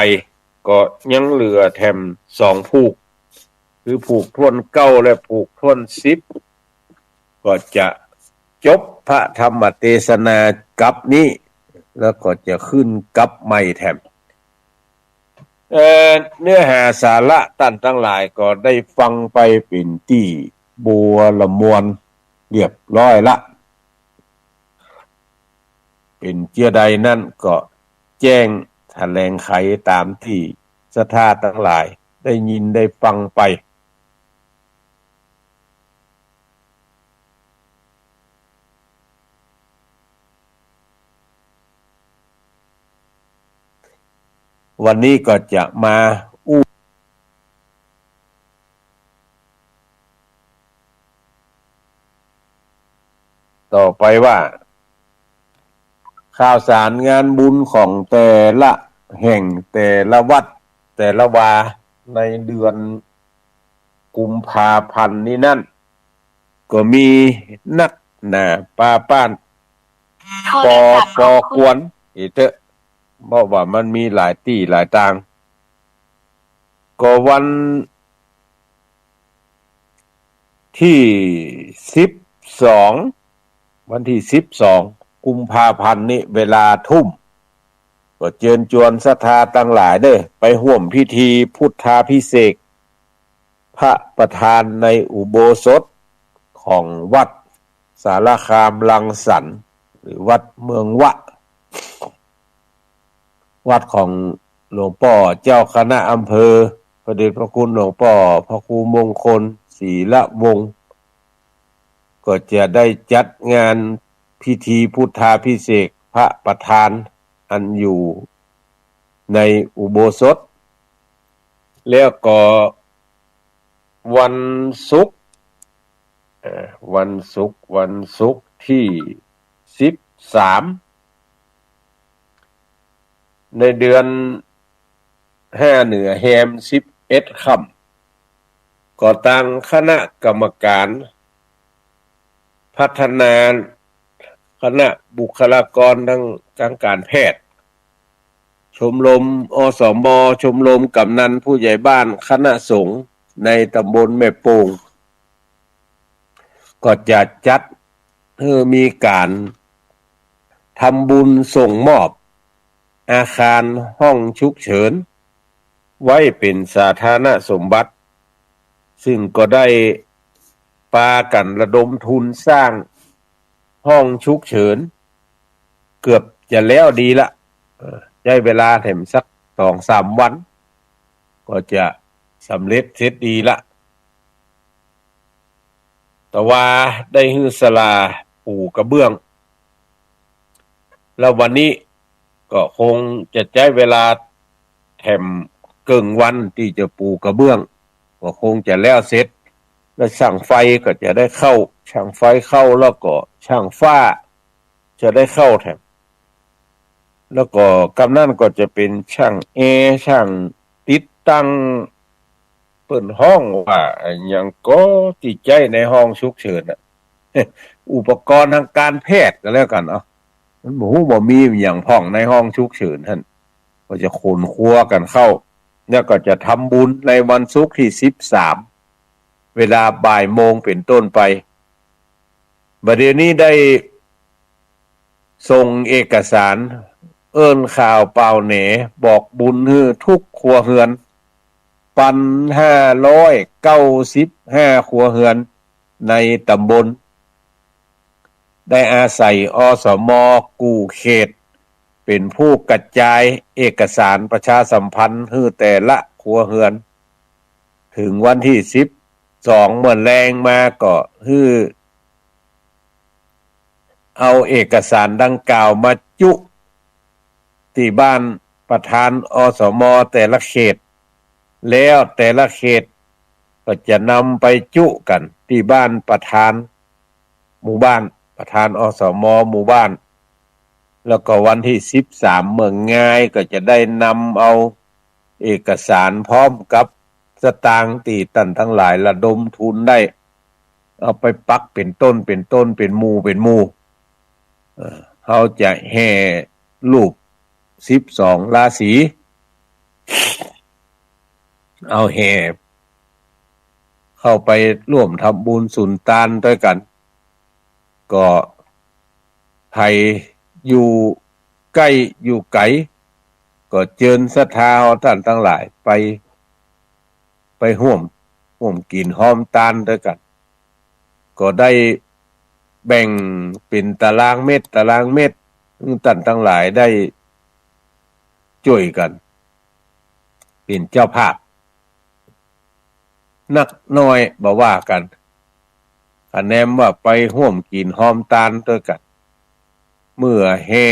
ก็ยังเหลือแถมสองผูก คือผูกถ้วนเก้าและผูกถ้วนสิบ ก็จะจบพระธรรมเตสนากับนี้ แล้วก็จะขึ้นกับใหม่แถม เอ่อ เนื้อหาสาระต้านตังหลายก็ได้ฟังไปเป๋นตี้บัวละมวลเรียบร้อยละ เป๋นเจื้อใดนั้นก็แจ้งแถลงไขต๋ามตี้ศรัทธาตังหลายได้ยินได้ฟังไป วันนี้ก็จะมาอู้ต่อไปว่า ข่าวสารงานบุญของแต่ละแห่ง แต่ละวัด แต่ละวา ในเดือนกุมภาพันธ์นี้นั้น ก็มีนักหนาปาป๊าน ปอ ปอกวน อีกเต๊อะ เพราะว่ามันมีหลายตี้หลายตาง ก็วันตี้สิบสอง วันตี้สิบสองกุมภาพันธ์นี้ เวลาทุ่ม ก็เจิญจวนศรัทธาตังหลายเด้อ ไปฮ่วมพิธีพุทธาภิเษกพระประธานในอุโบสถของวัดสารคามรังสรรค์ หรือวัดเมืองวะ วัดของหลวงป้อเจ้าคณะอำเภอ พระเดชพระคุณหลวงป้อพระครูมงคล ศรีละวงศ์ ก็จะได้จัดงานพิธีพุทธาภิเษกพระประธานอันอยู่ในอุโบสถ แล้วก็วันศุกร์ เอ่อ วันศุกร์ วันศุกร์ตี้สิบสาม ในเดือนห้าเหนือแฮมสิบเอ็ดค่ำ ก็ตังคณะกรรมการพัฒนา คณะบุคลากรทาง ทางการแพทย์ ชมรม อสม ชมรมกำนันผู้ใหญ่บ้าน คณะสงฆ์ในตำบลแม่โป่ง ก็จะจัดหื้อมีก๋านทำบุญส่งมอบอาคารห้องฉุกเฉิน ไว้เป๋นสาธารณสมบัติ ซึ่งก็ได้ปากั๋นระดมทุนสร้างห้องฉุกเฉิน เกือบจะแล้วดีละ เอ่อ ใจ๊เวลาแถมสักสองสามวัน ก็จะสำเร็จเสร็จดีละ แต่ว่าได้หื้อสลาปูกระเบื้อง แล้ววันนี้ก็คงจะใจ๊เวลาแถมเกิ่งวันตี้จะปูกระเบื้อง ก็คงจะแล้วเสร็จ แล้วช่างไฟก็จะได้เข้า ช่างไฟเข้าแล้วก็ช่างฝ้า จะได้เข้าแถม แล้วก็กำนั้นก็จะเป๋นช่างแอร์ ช่างติดตั้ง เปิ้นฮ้องว่าอะหยังก็ตี้ใจ๊ในห้องฉุกเฉินน่ะ อุปกรณ์ทางการแพทย์ก็แล้วกั๋นเนาะ มันบ่ฮู้บ่มีอะหยังพ่องในห้องฉุกเฉินหั้น ก็จะขนครัวกั๋นเข้า แล้วก็จะทำบุญในวันศุกร์ตี้สิบสาม เวลาบ่ายโมงเป๋นต้นไป บ่าเดี่ยวนี้ได้ส่งเอกสารเอิ้นข่าวป่าวแหนบอกบุญหื้อทุกครัวเฮือน ปันห้าร้อยเก้าสิบห้าครัวเฮือนในตำบล ได้อาศัย อสม กู้เขต เป๋นผู้กระจายเอกสารประชาสัมพันธ์หื้อแต่ละครัวเฮือน เถิงวันตี้สิบสองเมื่อแลงมาก็หื้อเอาเอกสารดังกล่าวมาจุตี้บ้านประธาน อสม แต่ละเขต แล้วแต่ละเขตก็จะนำไปจุกั๋นตี้บ้านประธานหมู่บ้าน ประธาน อสม หมู่บ้าน แล้วก็วันตี้สิบสามเมื่องายก็จะได้นำเอาเอกสารพร้อมกับสตางค์ตี้ต้านตังหลายระดมทุนได้ เอาไปปักเป๋นต้นเป๋นต้น เป๋นหมู่เป๋นหมู่ เอ่อ เฮาจะแห่รูปสิบสองราศี เอาแห่เข้าไปร่วมทำบุญสุนตานตวยกั๋น ก็ใผอยู่ใก้อยู่ไก๋ ก็เจิญศรัทธาเฮาต้านตังหลายไป ไปฮ่วม ฮ่วมกิ๋นฮอมตานตวยกั๋น ก็ได้แบ่งเป๋นตารางเม็ด ตารางเม็ด หื้อต้านตังหลายได้จ้วยกั๋น เป๋นเจ้าภาพ นักน้อยบ่ว่ากั๋น คะแนนว่าไปฮ่วมกิ๋นฮอมตานตวยกั๋น เมื่อแห่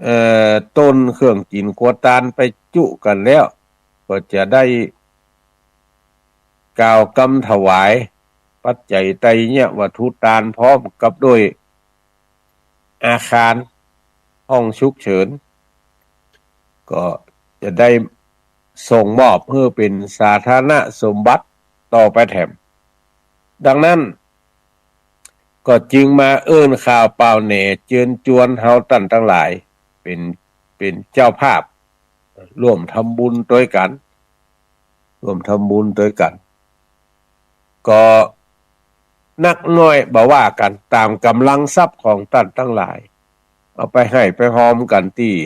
เอ่อ ต้นเครื่องกิ๋นครัวตานไปจุกั๋นแล้ว ก็จะได้กล่าวกำถวายปัจจัยไตรยวัตถุตานพร้อมกับด้วยอาคารห้องฉุกเฉิน ก็จะได้ส่งมอบหื้อเป๋นสาธารณสมบัติต่อไปแถม ดังนั้น ก็จึงมาเอิ้นข่าวป่าวแหน่เจิญจวนเฮาต้านตังหลาย เป๋น เป๋นเจ้าภาพ ร่วมทำบุญตวยกั๋น ร่วมทำบุญตวยกั๋น ก็นักน้อยบ่ว่ากั๋น ต๋ามก๋ำลังทรัพย์ของต้านตังหลาย เอาไปไห้ไปฮอมกั๋นตี้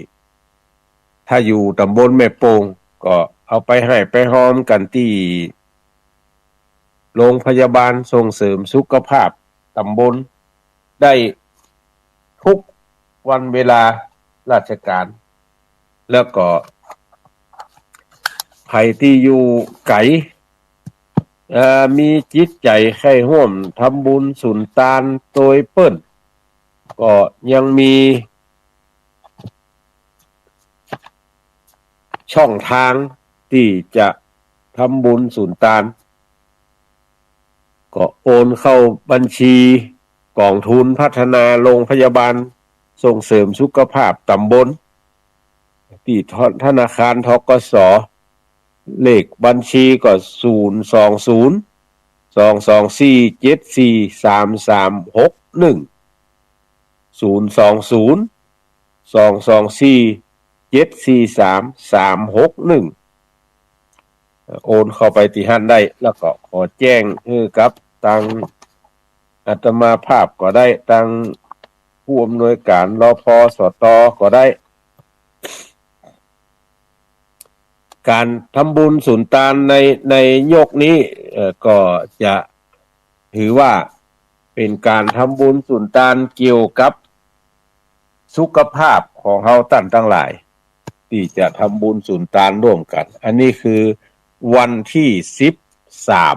ถ้าอยู่ต๋ำบลแม่โป่ง ก็เอาไปไห้ไปฮอมกั๋นตี้ โรงพยาบาลส่งเสริมสุขภาพต๋ำบลได้ทุกวันเวลาราชก๋าน แล้วก็ใผตี้อยู่ไก๋ เอ่อ มีจิตใจ๋ใค่ฮ่วมทำบุญสุนตานตวยเปิ้น ก็ยังมี ช่องตางตี้จะทำบุญสุนตาน ก็โอนเข้าบัญชีก๋องทุนพัฒนาโรงพยาบาลส่งเสริมสุขภาพต๋ำบล ตี้ธนาคาร ธ.ก.ส. เลขบัญชีก็ ศูนย์ สอง ศูนย์ สอง สอง สี่ เจ็ด สี่ สาม สาม หก หนึ่ง ศูนย์ สอง ศูนย์ สอง สอง สี่ เจ็ด สี่ สาม สาม หก หนึ่ง โอนเข้าไปตี้หั้นได้ แล้วก็ขอแจ้งหื้อกับตางอาตมาภาพก็ได้ ตางผู้อำนวยก๋าน รพ.สต. ก็ได้ ก๋านทำบุญสุนตานใน ในยกนี้ เอ่อ ก็จะถือว่าเป๋นก๋านทำบุญสุนตานเกี่ยวกับสุขภาพของเฮาต้านตังหลาย ตี้จะทำบุญสุนตานร่วมกั๋น อันนี้คือวันตี้สิบสาม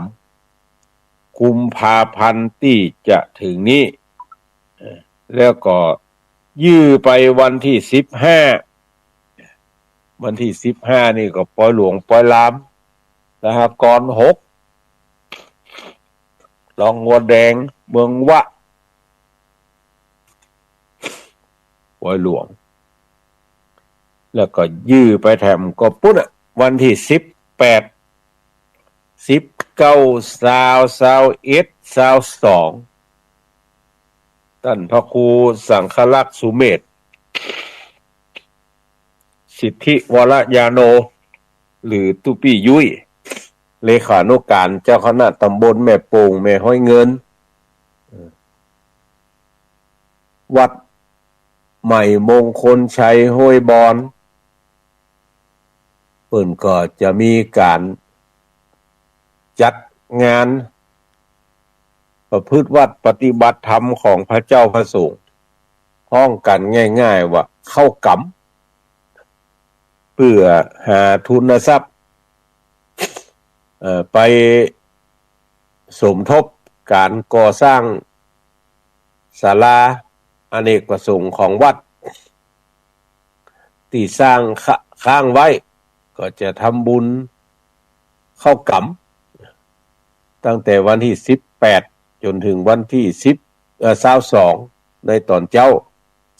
กุมภาพันธ์ตี้จะเถิงนี้ เอ่อ แล้วก็ยื้อไปวันตี้สิบห้า วันตี้สิบห้านี่ก็ปอยหลวงปอยลาม สหกรณ์หก หนองบัวแดง เมืองวะ ปอยหลวง แล้วก็ยื้อไปแถมก็ปุ้นอะ วันตี้สิบแปด สิบเก้า ซาว ซาวเอ็ด ซาวสอง ต้านพระครูสังฆรักษ์สุเมธ สิทธิวรญาโณ หรือตุ๊ปี้ยุ้ย เลขานุก๋านเจ้าคณะต๋ำบลแม่โป่ง แม่ฮ้อยเงิน วัดใหม่มงคลชัยห้วยบอน เปิ้นก็จะมีก๋านจัดงานประพฤติวัตรปฏิบัติธรรมของพระเจ้าพระสงฆ์ ฮ้องกั๋นง่ายๆ ว่าเข้ากรรม เปื้อหาทุนทรัพย์ เอ่อ ไปสมทบก๋านก่อสร้างศาลาอเนกประสงค์ของวัด ตี้สร้างค้า- ค้างไว้ ก็จะทำบุญเข้ากรรม ตั้งแต่วันตี้สิบแปดจ๋นเถิงวันตี้สิบ เอ่อ ซาวสอง ในต๋อนเจ๊า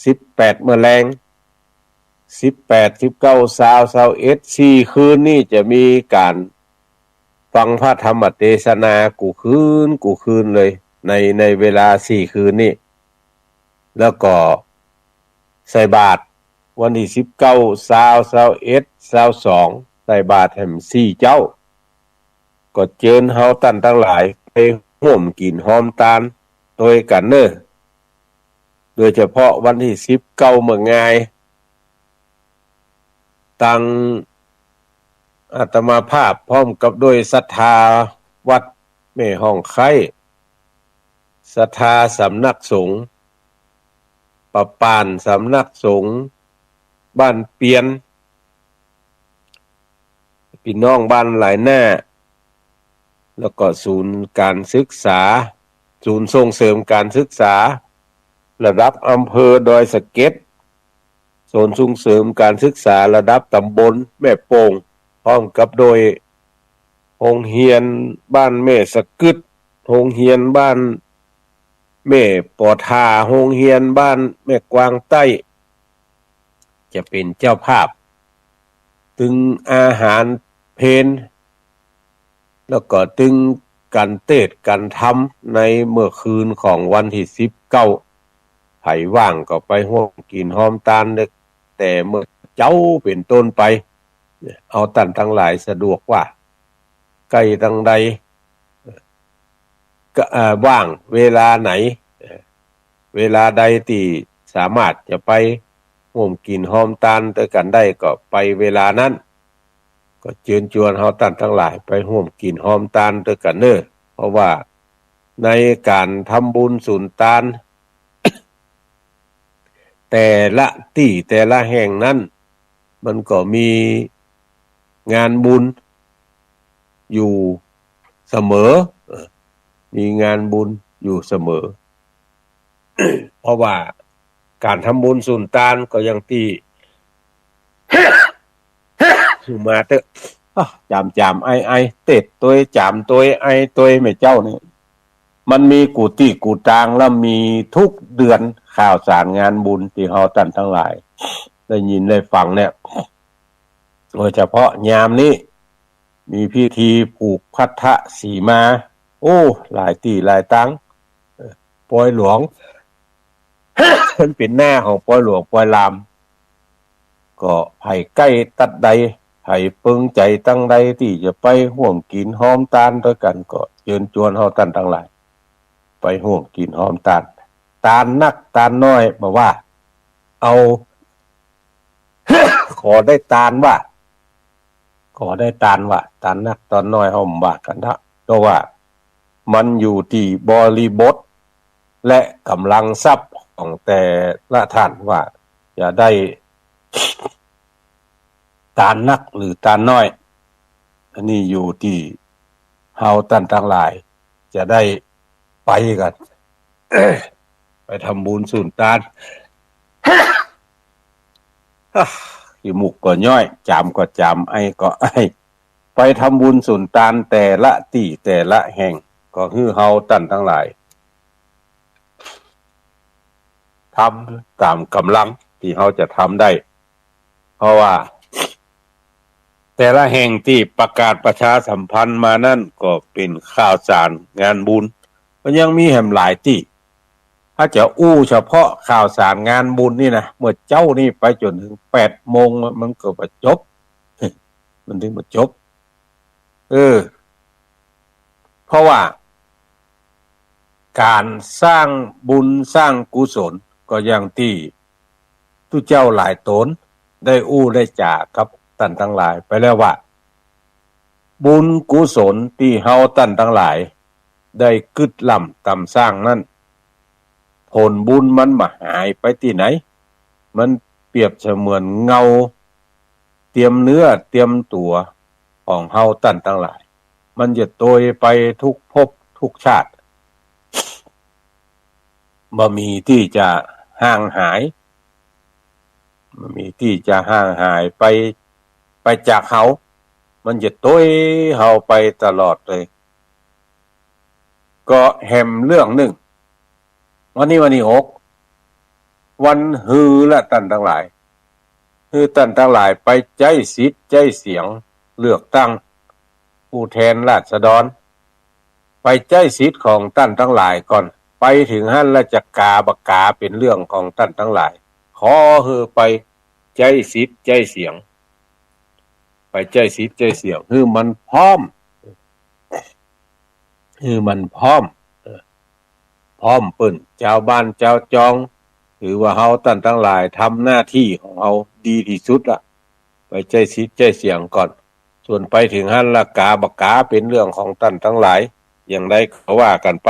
สิบแปดเมื่อแลง สิบแปด สิบเก้า ซาว ซาวเอ็ด สี่คืนนี่จะมีก๋านฟังพระธรรมเตสนากู้คืนกู้คืนเลย ใน ในเวลาสี่คืนนี่ แล้วก็ใส่บาตรวันตี้สิบเก้า ซาว ซาวเอ็ด ซาวสอง ใส่บาตรแหมสี่เจ๊า ก็เจิญเฮาต้านตังหลายไปฮ่วมกิ๋นฮอมตานตวยกั๋นเน่อ โดยเฉพาะวันตี้สิบเก้าเมื่องาย ตางอาตมาภาพพร้อมกับด้วยศรัทธาวัดแม่ฮ่องไคล้ ศรัทธาสำนักสงฆ์ปะป่าน สำนักสงฆ์บ้านเปียน ปี้น้องบ้านหลายหน้า แล้วก็ศูนย์ก๋านศึกษา ศูนย์ส่งเสริมก๋านศึกษาระดับอำเภอดอยสะเก็ด ศูนย์ส่งเสริมก๋านศึกษาระดับต๋ำบลแม่โป่ง พร้อมกับโดยโฮงเฮียนบ้านแม่สะกึด โฮงเฮียนบ้านแม่ปอทา โฮงเฮียนบ้านแม่กวางใต้ จะเป๋นเจ้าภาพ ตึงอาหารเพล แล้วก็ตึงก๋านเตสน์ก๋านธรรมในเมื่อคืนของวันตี้สิบเก้า ใผว่างก็ไปฮ่วมกิ๋นฮ่วมตานเต๊อะ แต่เมื่อเจ๊าเป๋นต้นไป เอาต้านตังหลายสะดวกว่า ใก้ตังใด ก็ เอ่อ ว่างเวลาไหน เอ่อ เวลาใดตี้สามารถจะไปฮ่วมกิ๋นฮ่วมตานตวยกั๋นได้ก็ไปเวลานั้น ก็เจิญจวนเฮาต้านตังหลายไปฮ่วมกิ๋นฮ่วมตานตวยกั๋นเน่อ เพราะว่าในก๋านทำบุญสุนตาน แต่ละตี้แต่ละแห่งนั้น มันก็มีงานบุญอยู่เสมอ เอ่อ มีงานบุญอยู่เสมอ เพราะว่าก๋านทำบุญสุนตานก็อย่างตี้ มาเต๊อะ อ๊ะ จ๋ามๆ ไอๆ เตสน์ตวย จ๋ามตวย ไอตวย แม่เจ้านี่ มันมีกู้ตี้กู้ตาง แล้วมีทุกเดือนข่าวสารงานบุญตี้เฮาต้านตังหลายได้ยินได้ฟังเนี่ย โดยเฉพาะยามนี้ มีพิธีผูกพัทธสีมา โอ้ หลายตี้หลายตาง เอ่อ ปอยหลวง มันเป๋นหน้าของปอยหลวงปอยลาม ก็ใผใก้ตั๊ดใด ใผเปิงใจ๋ตังใดตี้จะไปฮ่วมกิ๋นฮ่วมตานตวยกั๋น ก็เจิญจวนเฮาต้านตังหลาย ไปฮ่วมกิ๋นฮ่วมตาน ตานนักตานน้อยบ่ว่า เอา ขอได้ตานว่า ขอได้ตานว่า ตานนักตานน้อยเฮาบ่ว่ากั๋นเถาะ เพราะว่ามันอยู่ตี้บริบท และก๋ำลังทรัพย์ของแต่ละต้านว่าจะได้ตานนักหรือตานน้อย อันนี้อยู่ตี้เฮาต้านตังหลายจะได้ไปกั๋น ไปทำบุญสุนตาน ขี้มูกก็ย้อย จ๋ามก็จ๋าม ไอก็ไอ ไปทำบุญสุนตานแต่ละตี้แต่ละแห่ง ก็หื้อเฮาต้านตังหลาย ทำต๋ามก๋ำลังตี้เฮาจะทำได้ เพราะว่าแต่ละแห่งตี้ประกาศประชาสัมพันธ์มานั้นก็เป๋นข่าวสารงานบุญ มันยังมีแหมหลายตี้ ถ้าจะอู้เฉพาะข่าวสารงานบุญนี่นะ เมื่อเจ๊านี่ไปจ๋นเถิงแปดโมง มันก็บ่จบ มันถึงบ่จบ เออ เพราะว่าก๋านสร้างบุญสร้างกุศลก็อย่างตี้ตุ๊เจ้าหลายต๋นได้อู้ได้จ๋ากับต้านตังหลายไปแล้วว่า บุญกุศลตี้เฮาต้านตังหลายได้กึ๊ดล้ำต๋ำสร้างนั้น ผลบุญมันบ่หายไปตี้ไหน มันเปรียบเสมือนเงาเตียมเนื้อเตียมตั๋วของเฮาต้านตังหลาย มันจะโตยไปทุกภพทุกชาติ บ่มีตี้จะห่างหาย บ่มีตี้จะห่างหายไป ไปจากเฮา มันจะโตยเฮาไปตลอดเลย ก็แหมเรื่องนึ่ง วันนี้วันตี้หก วันฮือละต้านตังหลาย ฮือต้านตังหลายไปใจ๊สิทธิ์ใจ๊เสียงเลือกตั้งผู้แทนราษฎร ไปใจ๊สิทธิ์ของต้านตังหลายก่อน ไปเถิงหั้นละจะก๋าบ่ก๋าเป๋นเรื่องของต้านตังหลาย ขอหื้อไปใจ๊สิทธิ์ใจ๊เสียง ไปใจ๊สิทธิ์ใจ๊เสียง หื้อมันพร้อม หื้อมันพร้อม เออ พร้อมเปิ้น จาวบ้านจาวจอง ถือว่าเฮาต้านตังหลายทำหน้าตี้ของเฮาดีตี้สุดละ ไปใจ๊สิทธิ์ใจ๊เสียงก่อน ส่วนไปเถิงหั้นละก๋าบ่ก๋าเป๋นเรื่องของต้านตังหลาย อย่างใดก็ว่ากั๋นไป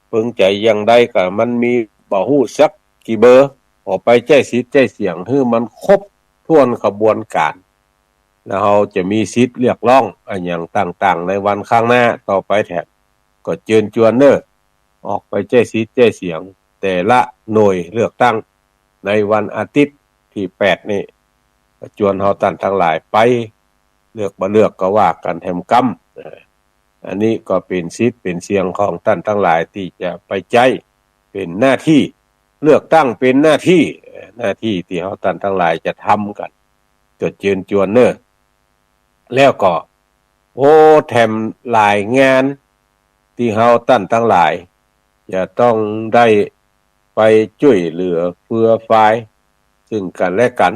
เปิงใจ๋อย่างใดก็มันมีบ่ฮู้สักกี่เบอร์ ขอไปใจ๊สิทธิ์ใจ๊เสียง หื้อมันครบถ้วนขบวนก๋าน แล้วเฮาจะมีสิทธิ์เรียกร้องอะหยังต่างๆ ในวันข้างหน้าต่อไปแถม ก็เจิญจวนเน่อ ออกไปใจ๊สิทธิ์ใจ๊เสียง แต่ละหน่วยเลือกตั้งในวันอาทิตย์ ตี้แปดนี่ จวนเฮาต้านตังหลายไป เลือกบ่เลือกก็ว่ากั๋นแถมกำ เออ อันนี้ก็เป๋นสิทธิ์เป๋นเสียงของต้านตังหลายตี้จะไปใจ๊ เป๋นหน้าตี้ เลือกตั้งเป๋นหน้าตี้ เอ่อ หน้าตี้ตี้เฮาต้านตังหลายจะทำกั๋น ก็เจิญจวนเน่อ แล้วก็ โอ้ แถมหลายงานตี้เฮาต้านตังหลายจะต้องได้ไปจ้วยเหลือเฟือฟายซึ่งกั๋นและกั๋น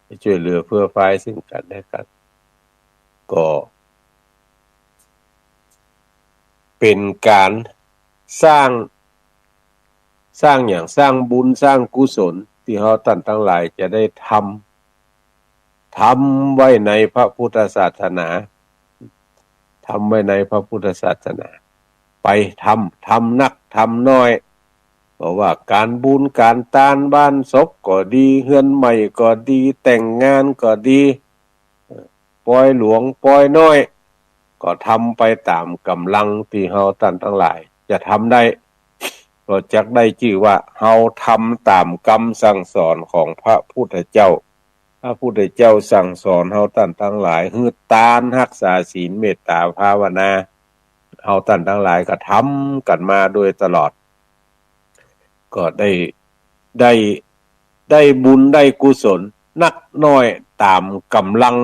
ไปจ้วยเหลือเฟือฟายซึ่งกั๋นและกั๋น ก็เป๋นก๋านสร้าง สร้างหยัง สร้างบุญสร้างกุศลตี้เฮาต้านตังหลายจะได้ทำ ทำไว้ในพระพุทธศาสนา ทำไว้ในพระพุทธศาสนา ไปทำ ทำนักทำน้อย บ่ว่าก๋านบุญก๋านตาน บ้านศพก็ดี เฮือนใหม่ก็ดี แต่งงานก็ดี เอ่อ ปอยหลวงปอยน้อย ก็ทำไปต๋ามก๋ำลังตี้เฮาต้านตังหลายจะทำได้ ก็จักได้จื้อว่าเฮาทำต๋ามกำสั่งสอนของพระพุทธเจ้า พระพุทธเจ้าสั่งสอนเฮาต้านตังหลายหื้อตาน ฮักษาศีล เมตต๋าภาวนา เฮาต้านตังหลายก็ทำกั๋นมาโดยตลอด ก็ได้ ได้ ได้บุญได้กุศลนักน้อยต๋ามก๋ำลัง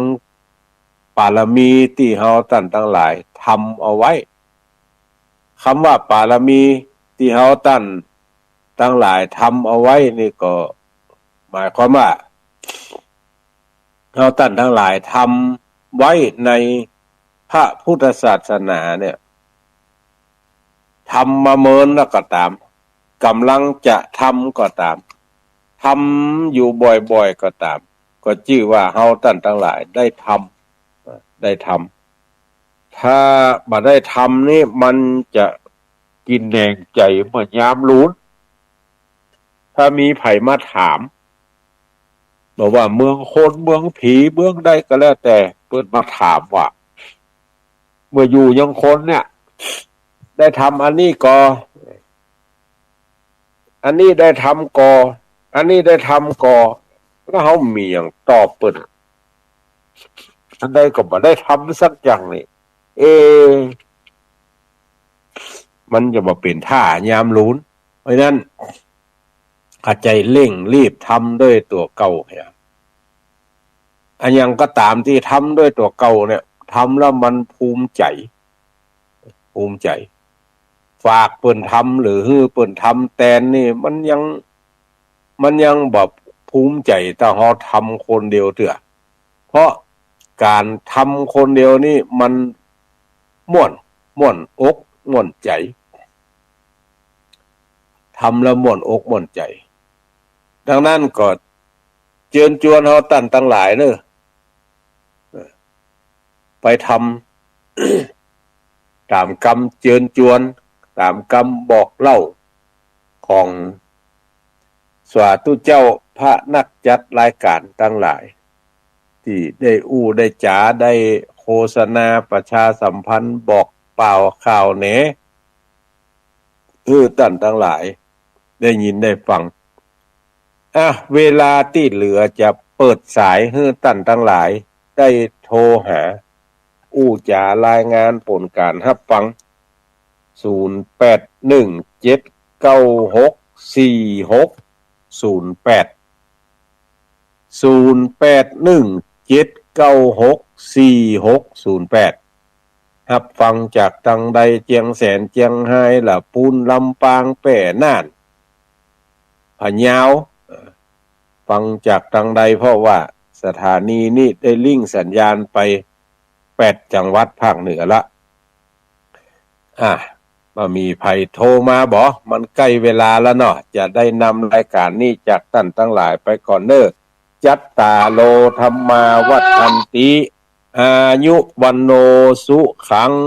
ปารมีตี้เฮาต้านตังหลายทำเอาไว้ กำว่าปารมีตี้เฮาต้านตังหลายทำเอาไว้นี่ก็หมายความว่า เฮาต้านตังหลายทำไว้ในพระพุทธศาสนาเนี่ย ทำมาเมินแล้วก็ต๋าม ก๋ำลังจะทำก็ต๋าม ทำอยู่บ่อยๆ ก็ต๋าม ก็จื้อว่าเฮาต้านตังหลายได้ทำ ได้ทำ ถ้าบ่ได้ทำนี่มันจะกิ๋นแหน่งใจ๋เหมือนยามลูน ถ้ามีใผมาถาม บ่ว่าเมืองคน เมืองผี เมืองใดก็แล้วแต่ เปิ้นมาถามว่า เมื่ออยู่ยังคนเนี่ย ได้ทำอันนี้ก่อ อันนี้ได้ทำก่อ อันนี้ได้ทำก่อ แล้วเฮามีหยังตอบเปิ้น อันใดก็บ่ได้ทำสักอย่างนี่ เอ มันจะบ่เป๋นท่ายามลูน เพราะฉะนั้น เข้าใจ๋เร่งรีบทำด้วยตั๋วเก่าเหีย อันหยังก็ต๋ามตี้ทำด้วยตั๋วเก่าเนี่ย ทำแล้วมันภูมิใจ๋ ภูมิใจ๋ ฝากเปิ้นทำหรือหื้อเปิ้นทำแตนนี่ มันยัง มันยังบ่ภูมิใจ๋เต้าเฮาทำคนเดียวเตื้อ เพราะก๋านทำคนเดียวนี่มันม่วน ม่วนอกม่วนใจ๋ ทำแล้วม่วนอกม่วนใจ๋ ดังนั้นก็เจิญจวนเฮาต้านตังหลายเน่อ เออ ไปทำ ต๋ามกำเจิญจวน ต๋ามกำบอกเล่าของสาธุเจ้าพระนักจัดรายก๋านตังหลาย ตี้ได้อู้ได้จ๋า ได้โฆษณาประชาสัมพันธ์บอกป่าวข่าวแหน หื้อต้านตังหลายได้ยินได้ฟัง อ่ะ เวลาตี้เหลือจะเปิดสายหื้อต้านตังหลายได้โทรหา อู้จ๋ารายงานผลก๋านฮับฟัง ศูนย์แปดหนึ่งเจ็ดเก้าหกสี่หกศูนย์แปด ศูนย์แปดหนึ่งเจ็ดเก้าหกสี่หกศูนย์แปด ฮับฟังจากตังใด เจียงแสน เจียงฮาย ละปูน ลำปาง แป้ น่าน พะเยา เอ่อ ฟังจากตังใด เพราะว่าสถานีนี้ได้ลิงก์สัญญาณไปแปดจังหวัดภาคเหนือละ อ่ะ บ่มีใผโทรมาบ่ มันใก้เวลาแล้วเนาะ จะได้นำรายก๋านนี้จากต้านตังหลายไปก่อนเน่อ จัตตาโร ธัมมา วัฑฒันติ อายุ วัณโณ สุขัง